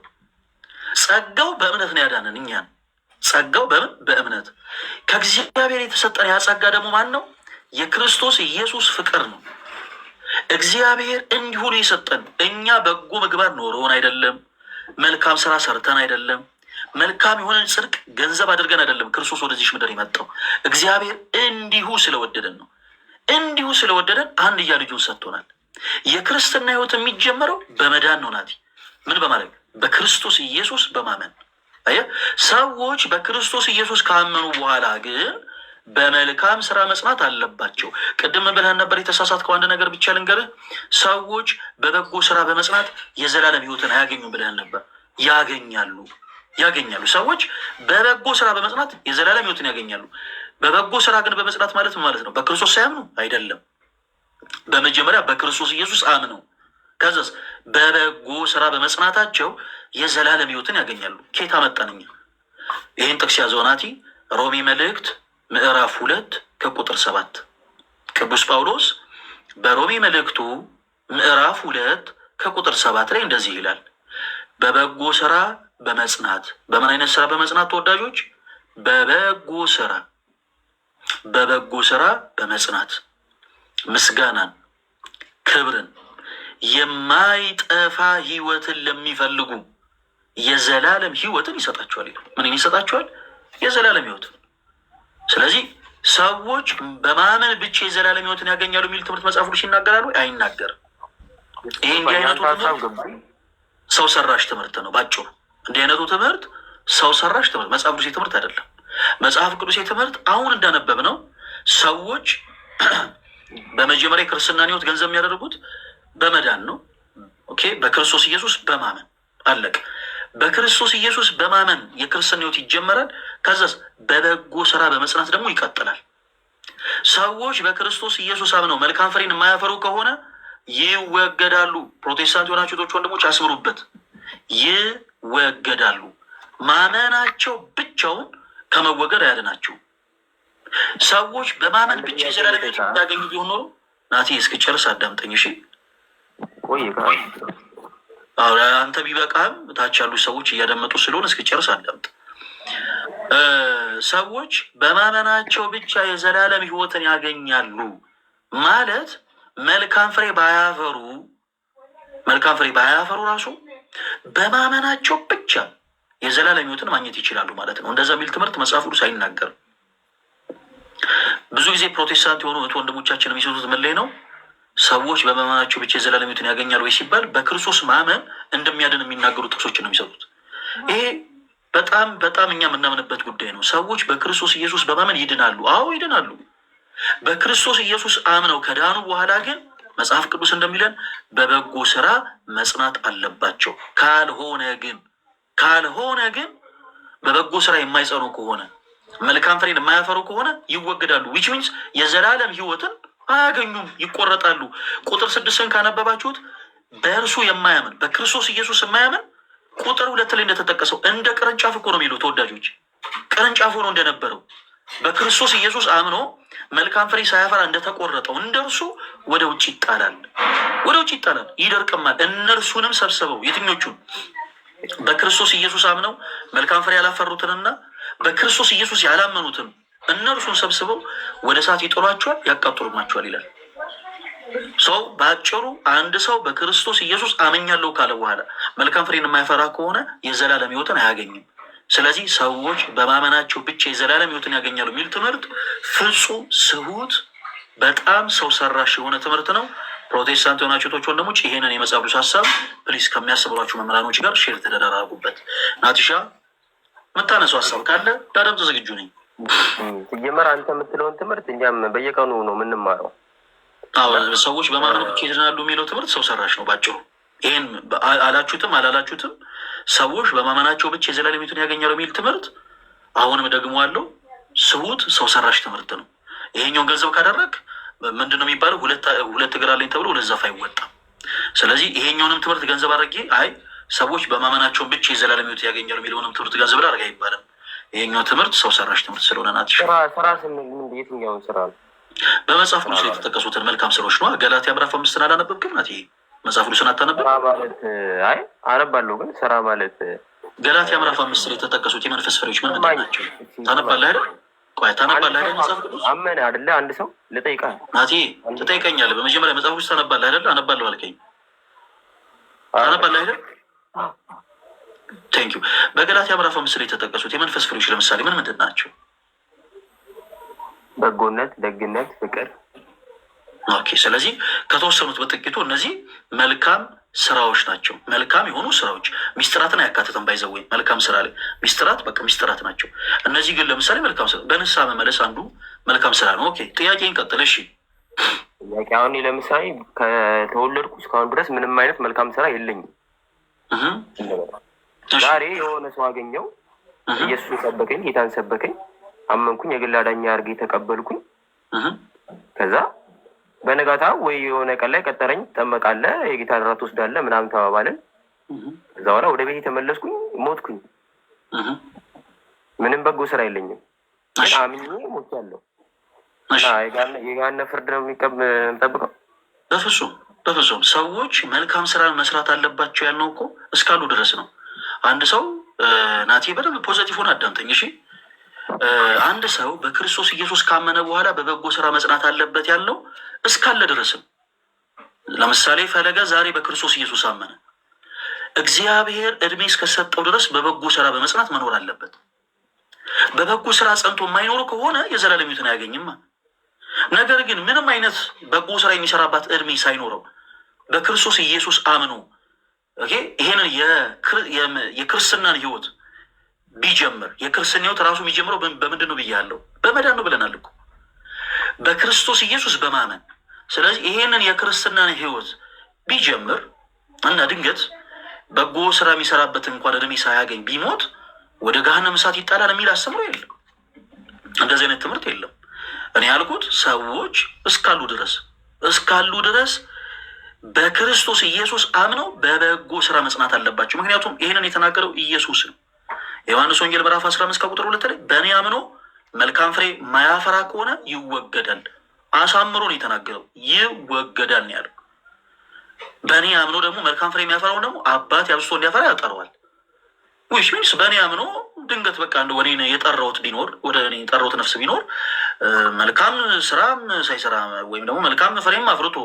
B: ጸጋው በእምነት ነው ያዳነን እኛን። ጸጋው በምን? በእምነት። ከእግዚአብሔር የተሰጠን ያ ጸጋ ደግሞ ማን ነው? የክርስቶስ ኢየሱስ ፍቅር ነው። እግዚአብሔር እንዲሁ ነው የሰጠን። እኛ በጎ ምግባር ኖሮን አይደለም፣ መልካም ስራ ሰርተን አይደለም፣ መልካም የሆነን ጽድቅ ገንዘብ አድርገን አይደለም ክርስቶስ ወደዚች ምድር የመጣው። እግዚአብሔር እንዲሁ ስለወደደን ነው። እንዲሁ ስለወደደን አንድያ ልጁን ሰጥቶናል። የክርስትና ህይወት የሚጀመረው በመዳን ነው። ናቲ፣ ምን በማድረግ? በክርስቶስ ኢየሱስ በማመን። አየህ፣ ሰዎች በክርስቶስ ኢየሱስ ካመኑ በኋላ ግን በመልካም ስራ መጽናት አለባቸው። ቅድም ብለህ ነበር፣ የተሳሳትከው አንድ ነገር ብቻ ልንገርህ። ሰዎች በበጎ ስራ በመጽናት የዘላለም ህይወትን አያገኙም ብለህ ነበር። ያገኛሉ፣ ያገኛሉ። ሰዎች በበጎ ስራ በመጽናት የዘላለም ህይወትን ያገኛሉ። በበጎ ስራ ግን በመጽናት ማለት ምን ማለት ነው? በክርስቶስ ሳያምኑ አይደለም። በመጀመሪያ በክርስቶስ ኢየሱስ አምነው ከዛስ በበጎ ስራ በመጽናታቸው የዘላለም ህይወትን ያገኛሉ። ከየት አመጣን እኛ? ይህን ጥቅስ ያዘው ናቲ። ሮሜ መልእክት ምዕራፍ 2 ከቁጥር 7። ቅዱስ ጳውሎስ በሮሜ መልእክቱ ምዕራፍ 2 ከቁጥር 7 ላይ እንደዚህ ይላል። በበጎ ስራ በመጽናት። በምን አይነት ስራ በመጽናት ተወዳጆች? በበጎ ስራ፣ በበጎ ስራ በመጽናት ምስጋናን፣ ክብርን፣ የማይጠፋ ህይወትን ለሚፈልጉ የዘላለም ህይወትን ይሰጣቸዋል ይላል። ምንን ይሰጣቸዋል? የዘላለም ህይወትን። ስለዚህ ሰዎች በማመን ብቻ የዘላለም ህይወትን ያገኛሉ የሚል ትምህርት መጽሐፍ ቅዱስ ይናገራሉ? አይናገርም። ይሄ እንዲህ አይነቱ ትምህርት ሰው ሰራሽ ትምህርት ነው። ባጭሩ እንዲህ አይነቱ ትምህርት ሰው ሰራሽ ትምህርት፣ መጽሐፍ ቅዱስ ትምህርት አይደለም። መጽሐፍ ቅዱስ ትምህርት አሁን እንዳነበብነው ሰዎች በመጀመሪያ የክርስትናን ህይወት ገንዘብ የሚያደርጉት በመዳን ነው። Okay፣ በክርስቶስ ኢየሱስ በማመን፣ አለቀ። በክርስቶስ ኢየሱስ በማመን የክርስትና ህይወት ይጀመራል። ከዛስ በበጎ ስራ በመጽናት ደግሞ ይቀጥላል። ሰዎች በክርስቶስ ኢየሱስ አምነው መልካም ፍሬን የማያፈሩ ከሆነ ይወገዳሉ። ፕሮቴስታንት የሆናችሁ እህቶች ወንድሞች አስምሩበት። ይወገዳሉ። ማመናቸው ብቻውን ከመወገድ አያድናቸውም። ሰዎች በማመን ብቻ የዘላለም ሕይወት የሚያገኙ ቢሆን ኖሮ፣ ናቲ እስክጨርስ አዳምጠኝ እሺ። አንተ ቢበቃህም ታች ያሉ ሰዎች እያደመጡ ስለሆነ እስክጨርስ አዳምጥ። ሰዎች በማመናቸው ብቻ የዘላለም ሕይወትን ያገኛሉ ማለት መልካም ፍሬ ባያፈሩ ራሱ በማመናቸው ብቻ የዘላለም ሕይወትን ማግኘት ይችላሉ ማለት ነው። እንደዛ የሚል ትምህርት መጽሐፍ ቅዱስ አይናገርም። ብዙ ጊዜ ፕሮቴስታንት የሆኑ እህት ወንድሞቻችን የሚስቱት ምን ላይ ነው? ሰዎች በማመናቸው ብቻ የዘላለም ሕይወትን ያገኛሉ ወይ ሲባል በክርስቶስ ማመን እንደሚያድን የሚናገሩ ጥቅሶችን ነው የሚሰጡት። ይሄ በጣም በጣም እኛ የምናምንበት ጉዳይ ነው። ሰዎች በክርስቶስ ኢየሱስ በማመን ይድናሉ። አዎ፣ ይድናሉ። በክርስቶስ ኢየሱስ አምነው ከዳኑ በኋላ ግን መጽሐፍ ቅዱስ እንደሚለን በበጎ ስራ መጽናት አለባቸው። ካልሆነ ግን በበጎ ስራ የማይጸኑ ከሆነ፣ መልካም ፍሬን የማያፈሩ ከሆነ ይወገዳሉ። Which means የዘላለም ሕይወትን አያገኙም፣ ይቆረጣሉ። ቁጥር 6ን ካነበባችሁት በእርሱ የማያምን፣ በክርስቶስ ኢየሱስ የማያምን ቁጥር 2 ላይ እንደተጠቀሰው እንደ ቅርንጫፍ እኮ ነው የሚለው ተወዳጆች፣ ቅርንጫፍ ሆኖ እንደነበረው በክርስቶስ ኢየሱስ አምኖ መልካም ፍሬ ሳያፈራ እንደተቆረጠው እንደ እርሱ ወደ ውጭ ይጣላል፣ ወደ ውጭ ይጣላል፣ ይደርቅማል። እነርሱንም ሰብስበው፣ የትኞቹን? በክርስቶስ ኢየሱስ አምነው መልካም ፍሬ ያላፈሩትንና በክርስቶስ ኢየሱስ ያላመኑትን እነርሱን ሰብስበው ወደ እሳት ይጥሏቸዋል፣ ያቃጥሉማቸዋል ይላል። So በአጭሩ አንድ ሰው በክርስቶስ ኢየሱስ አምኛለሁ ካለ በኋላ መልካም ፍሬን የማያፈራ ከሆነ የዘላለም ሕይወትን አያገኝም። ስለዚህ ሰዎች በማመናቸው ብቻ የዘላለም ሕይወትን ያገኛሉ የሚል ትምህርት ፍጹም ስሁት፣ በጣም ሰው ሰራሽ የሆነ ትምህርት ነው። ፕሮቴስታንት የሆናችሁ እህቶች ወንድሞች፣ ይሄንን የመጽሐፍ ቅዱስ ሀሳብ please ከሚያስተምሯችሁ መምህራኖች ጋር share ተደራረጉበት። ናቲሻ፣ የምታነሳው ሀሳብ ካለ ላደምጥ ዝግጁ ነኝ።
C: ሲጀመር አንተ የምትለውን ትምህርት እኛም በየቀኑ ነው የምንማረው።
B: አዎ፣ ሰዎች በማመን ብቻ ይድናሉ የሚለው ትምህርት ሰው ሰራሽ ነው ባጭሩ። ይህን አላችሁትም አላላችሁትም ሰዎች በማመናቸው ብቻ የዘላለም ሕይወትን ያገኛሉ የሚል ትምህርት አሁንም ደግሞ አለው፣ ስሁት ሰው ሰራሽ ትምህርት ነው። ይሄኛውን ገንዘብ ካደረግ ምንድን ነው የሚባለው? ሁለት እግር አለኝ ተብሎ ሁለት ዛፍ አይወጣም። ስለዚህ ይሄኛውንም ትምህርት ገንዘብ አድርጌ አይ ሰዎች በማመናቸውን ብቻ የዘላለም ሕይወት ያገኛሉ የሚለውንም ትምህርት ገንዘብ ላደርግ አይባልም። ይሄኛው ትምህርት ሰው ሰራሽ ትምህርት ስለሆነ ናት።
C: ስራ ስራ ስንል ምንድን የትኛውን ስራ ነው?
B: በመጽሐፍ ቅዱስ ላይ የተጠቀሱትን መልካም ስራዎች ነው። ገላትያ ምዕራፍ 5ን አላነበብክም? ናት፣ ይሄ መጽሐፍ ቅዱስን አታነብም?
C: ስራ ማለት፣ አይ አነባለሁ፣ ግን ስራ ማለት
B: ገላትያ ምዕራፍ 5 ላይ የተጠቀሱት የመንፈስ ፍሬዎች ምን ምንድን ናቸው? ታነባለህ አይደል? ቆይ፣ ታነባለህ አይደል? መጽሐፍ ቅዱስ
C: አመነ አይደለ? አንድ ሰው ልጠይቅህ።
B: ናቲ፣ ትጠይቀኛለህ። በመጀመሪያ መጽሐፍ ቅዱስ ታነባለህ አይደል? አነባለሁ አልከኝ። ታነባለህ አይደል? Thank you። በገላትያ ምዕራፍ 5 ላይ የተጠቀሱት የመንፈስ ፍሬዎች ለምሳሌ ምን ምንድን ናቸው?
C: በጎነት፣ ደግነት፣ ፍቅር።
B: Okay። ስለዚህ ከተወሰኑት በጥቂቱ እነዚህ መልካም ስራዎች ናቸው። መልካም የሆኑ ስራዎች ሚስጥራትን አያካትትም። By the way መልካም ስራ ላይ ሚስጥራት በቃ ሚስጥራት ናቸው። እነዚህ ግን ለምሳሌ መልካም ስራ በንስሐ መመለስ አንዱ መልካም ስራ ነው። Okay፣ ጥያቄን ቀጥል። እሺ።
C: ጥያቄ፣ አሁን ለምሳሌ ከተወለድኩ እስካሁን ድረስ ምንም አይነት መልካም ስራ የለኝም። ዛሬ የሆነ ሰው አገኘው፣ ኢየሱስን ሰበከኝ፣ ጌታን ሰበከኝ፣ አመንኩኝ፣ የግል አዳኝ አድርጌ ተቀበልኩኝ። ከዛ በነጋታ ወይ የሆነ ቀን ላይ ቀጠረኝ፣ ትጠመቃለህ፣ የጌታን እራት ትወስዳለህ ምናምን ተባባልን። ከዛ በኋላ ወደ ቤት የተመለስኩኝ፣ ሞትኩኝ። ምንም በጎ ስራ የለኝም፣ ግን አምኜ ሞቻለሁ። እና የገሃነም ፍርድ ነው የምጠብቀው?
B: በፍጹም፣ በፍጹም። ሰዎች መልካም ስራ መስራት አለባቸው ያልነው እኮ እስካሉ ድረስ ነው። አንድ ሰው፣ ናቲ፣ በደንብ positive ሆነ አዳምጠኝ እሺ። አንድ ሰው በክርስቶስ ኢየሱስ ካመነ በኋላ በበጎ ስራ መጽናት አለበት ያልነው እስካለ ድረስም። ለምሳሌ ፈለገ ዛሬ በክርስቶስ ኢየሱስ አመነ። እግዚአብሔር እድሜ እስከሰጠው ድረስ በበጎ ስራ በመጽናት መኖር አለበት። በበጎ ስራ ጸንቶ የማይኖር ከሆነ የዘላለም ሕይወትን አያገኝማ። ነገር ግን ምንም አይነት በጎ ስራ የሚሰራባት እድሜ ሳይኖረው በክርስቶስ ኢየሱስ አምኖ፣ okay፣ ይሄንን የክርስትናን ህይወት ቢጀምር፣ የክርስትና ህይወት ራሱ የሚጀምረው በምንድን ነው ብያለሁ? በመዳን ነው ብለናል እኮ፣ በክርስቶስ ኢየሱስ በማመን። ስለዚህ ይሄንን የክርስትናን ህይወት ቢጀምር እና ድንገት በጎ ስራ የሚሰራበት እንኳን እድሜ ሳያገኝ ቢሞት ወደ ገሃነም እሳት ይጣላል የሚል አስተምሮ የለም። እንደዚህ አይነት ትምህርት የለም። እኔ ያልኩት ሰዎች እስካሉ ድረስ በክርስቶስ ኢየሱስ አምነው በበጎ ስራ መጽናት አለባቸው። ምክንያቱም ይህንን የተናገረው ኢየሱስ ነው። የዮሐንስ ወንጌል ምዕራፍ 15 ከቁጥር 2 ላይ በእኔ አምኖ መልካም ፍሬ ማያፈራ ከሆነ ይወገዳል። አሳምሮ ነው የተናገረው። ይወገዳል ነው ያለው። በእኔ አምኖ ደግሞ መልካም ፍሬ የሚያፈራውን ደግሞ አባቴ አብዝቶ እንዲያፈራ ያጠራዋል። Which means በእኔ አምኖ ድንገት በቃ እንደ ወደ እኔ የጠራሁት ቢኖር፣ ወደ እኔ የጠራሁት ነፍስ ቢኖር፣ መልካም ስራም ሳይሰራ ወይም ደግሞ መልካም ፍሬም አፍርቶ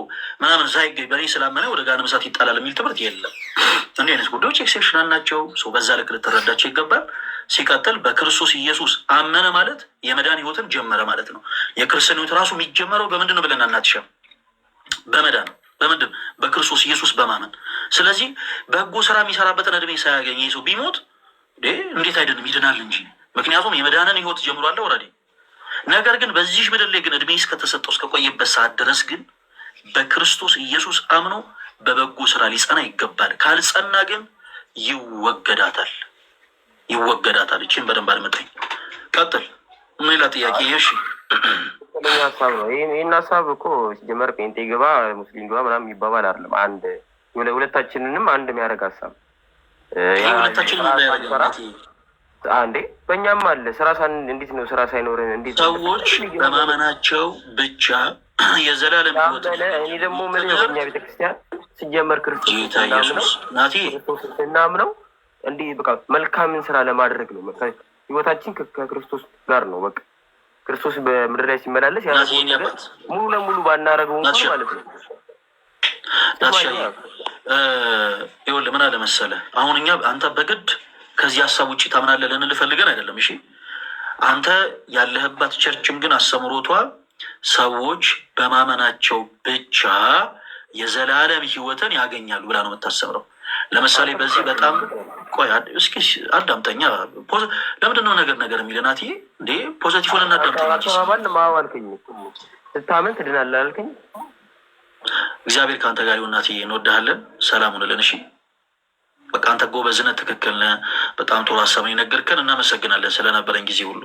B: ምናምን ሳይገኝ በእኔ ስላመነ ወደ ገሃነመ እሳት ይጣላል የሚል ትምህርት የለም። እንዲህ አይነት ጉዳዮች exceptional ናቸው። So በዛ ልክ ልትረዳቸው ይገባል። ሲቀጥል በክርስቶስ ኢየሱስ አመነ ማለት የመዳን ህይወትን ጀመረ ማለት ነው። የክርስትና ህይወት ራሱ የሚጀመረው በምንድን ነው ብለን አናትሻም? በመዳን። በምንድን? በክርስቶስ ኢየሱስ በማመን። ስለዚህ በጎ ስራ የሚሰራበትን እድሜ ሳያገኝ ይህ ሰው ቢሞት እንዴት አይድንም? ይድናል እንጂ። ምክንያቱም የመዳንን ህይወት ጀምሯል already። ነገር ግን በዚህ ምድር ላይ ግን እድሜ እስከተሰጠው እስከቆየበት ሰዓት ድረስ ግን በክርስቶስ ኢየሱስ አምኖ በበጎ ስራ ሊጸና ይገባል። ካልጸና ግን ይወገዳታል፣ ይወገዳታል። ይህችን በደንብ አድምጠኝ። ቀጥል። ሌላ ጥያቄ? እሺ።
C: ትክክለኛ ሀሳብ ነው። ይህን ሀሳብ እኮ ሲጀመር ጴንጤ ግባ ሙስሊም ግባ ምናምን የሚባባል አይደለም። አንድ ሁለታችንንም አንድ የሚያደርግ ሀሳብ።
B: ይህ ሁለታችንም እንዳያደርግ።
C: አንዴ በእኛም አለ። ስራ እንዴት ነው ስራ ሳይኖርን እንዴት?
B: ሰዎች በማመናቸው ብቻ የዘላለም ሕይወት
C: እኔ ደግሞ ምን በኛ ቤተክርስቲያን ሲጀመር ክርስቶስ
B: ጌታ ኢየሱስ፣ ናቲ።
C: ስናምነው እንዲህ በቃ መልካምን ስራ ለማድረግ ነው። ህይወታችን ከክርስቶስ ጋር ነው። በቃ ክርስቶስ በምድር ላይ ሲመላለስ ያደረገውን ነገር ሙሉ ለሙሉ ባናረገው እንኳን ማለት ነው።
B: ናትሻ፣ ይኸውልህ ምን አለ መሰለህ፣ አሁን እኛ አንተ በግድ ከዚህ ሀሳብ ውጭ ታምናለህ ልንል ፈልገን አይደለም። እሺ፣ አንተ ያለህባት church ም ግን አስተምሮቷ ሰዎች በማመናቸው ብቻ የዘላለም ሕይወትን ያገኛሉ ብላ ነው የምታስተምረው። ለምሳሌ በዚህ በጣም፣ ቆይ እስኪ አዳምጠኛ። ለምንድን ነው ነገር ነገር የሚልህ ናትዬ? እንዴ፣ positive ሆነና አዳምጠኛ።
C: አባባል ማዋልከኝ ስታምን ትድናለህ አልከኝ።
B: እግዚአብሔር ከአንተ ጋር ይሁን ናትዬ፣ እንወድሃለን። ሰላም ሁንልን። እሺ፣ በቃ አንተ ጎበዝ ነህ፣ ትክክል ነህ። በጣም ጥሩ ሀሳብ ነው የነገርከን። እናመሰግናለን ስለነበረን ጊዜ ሁሉ።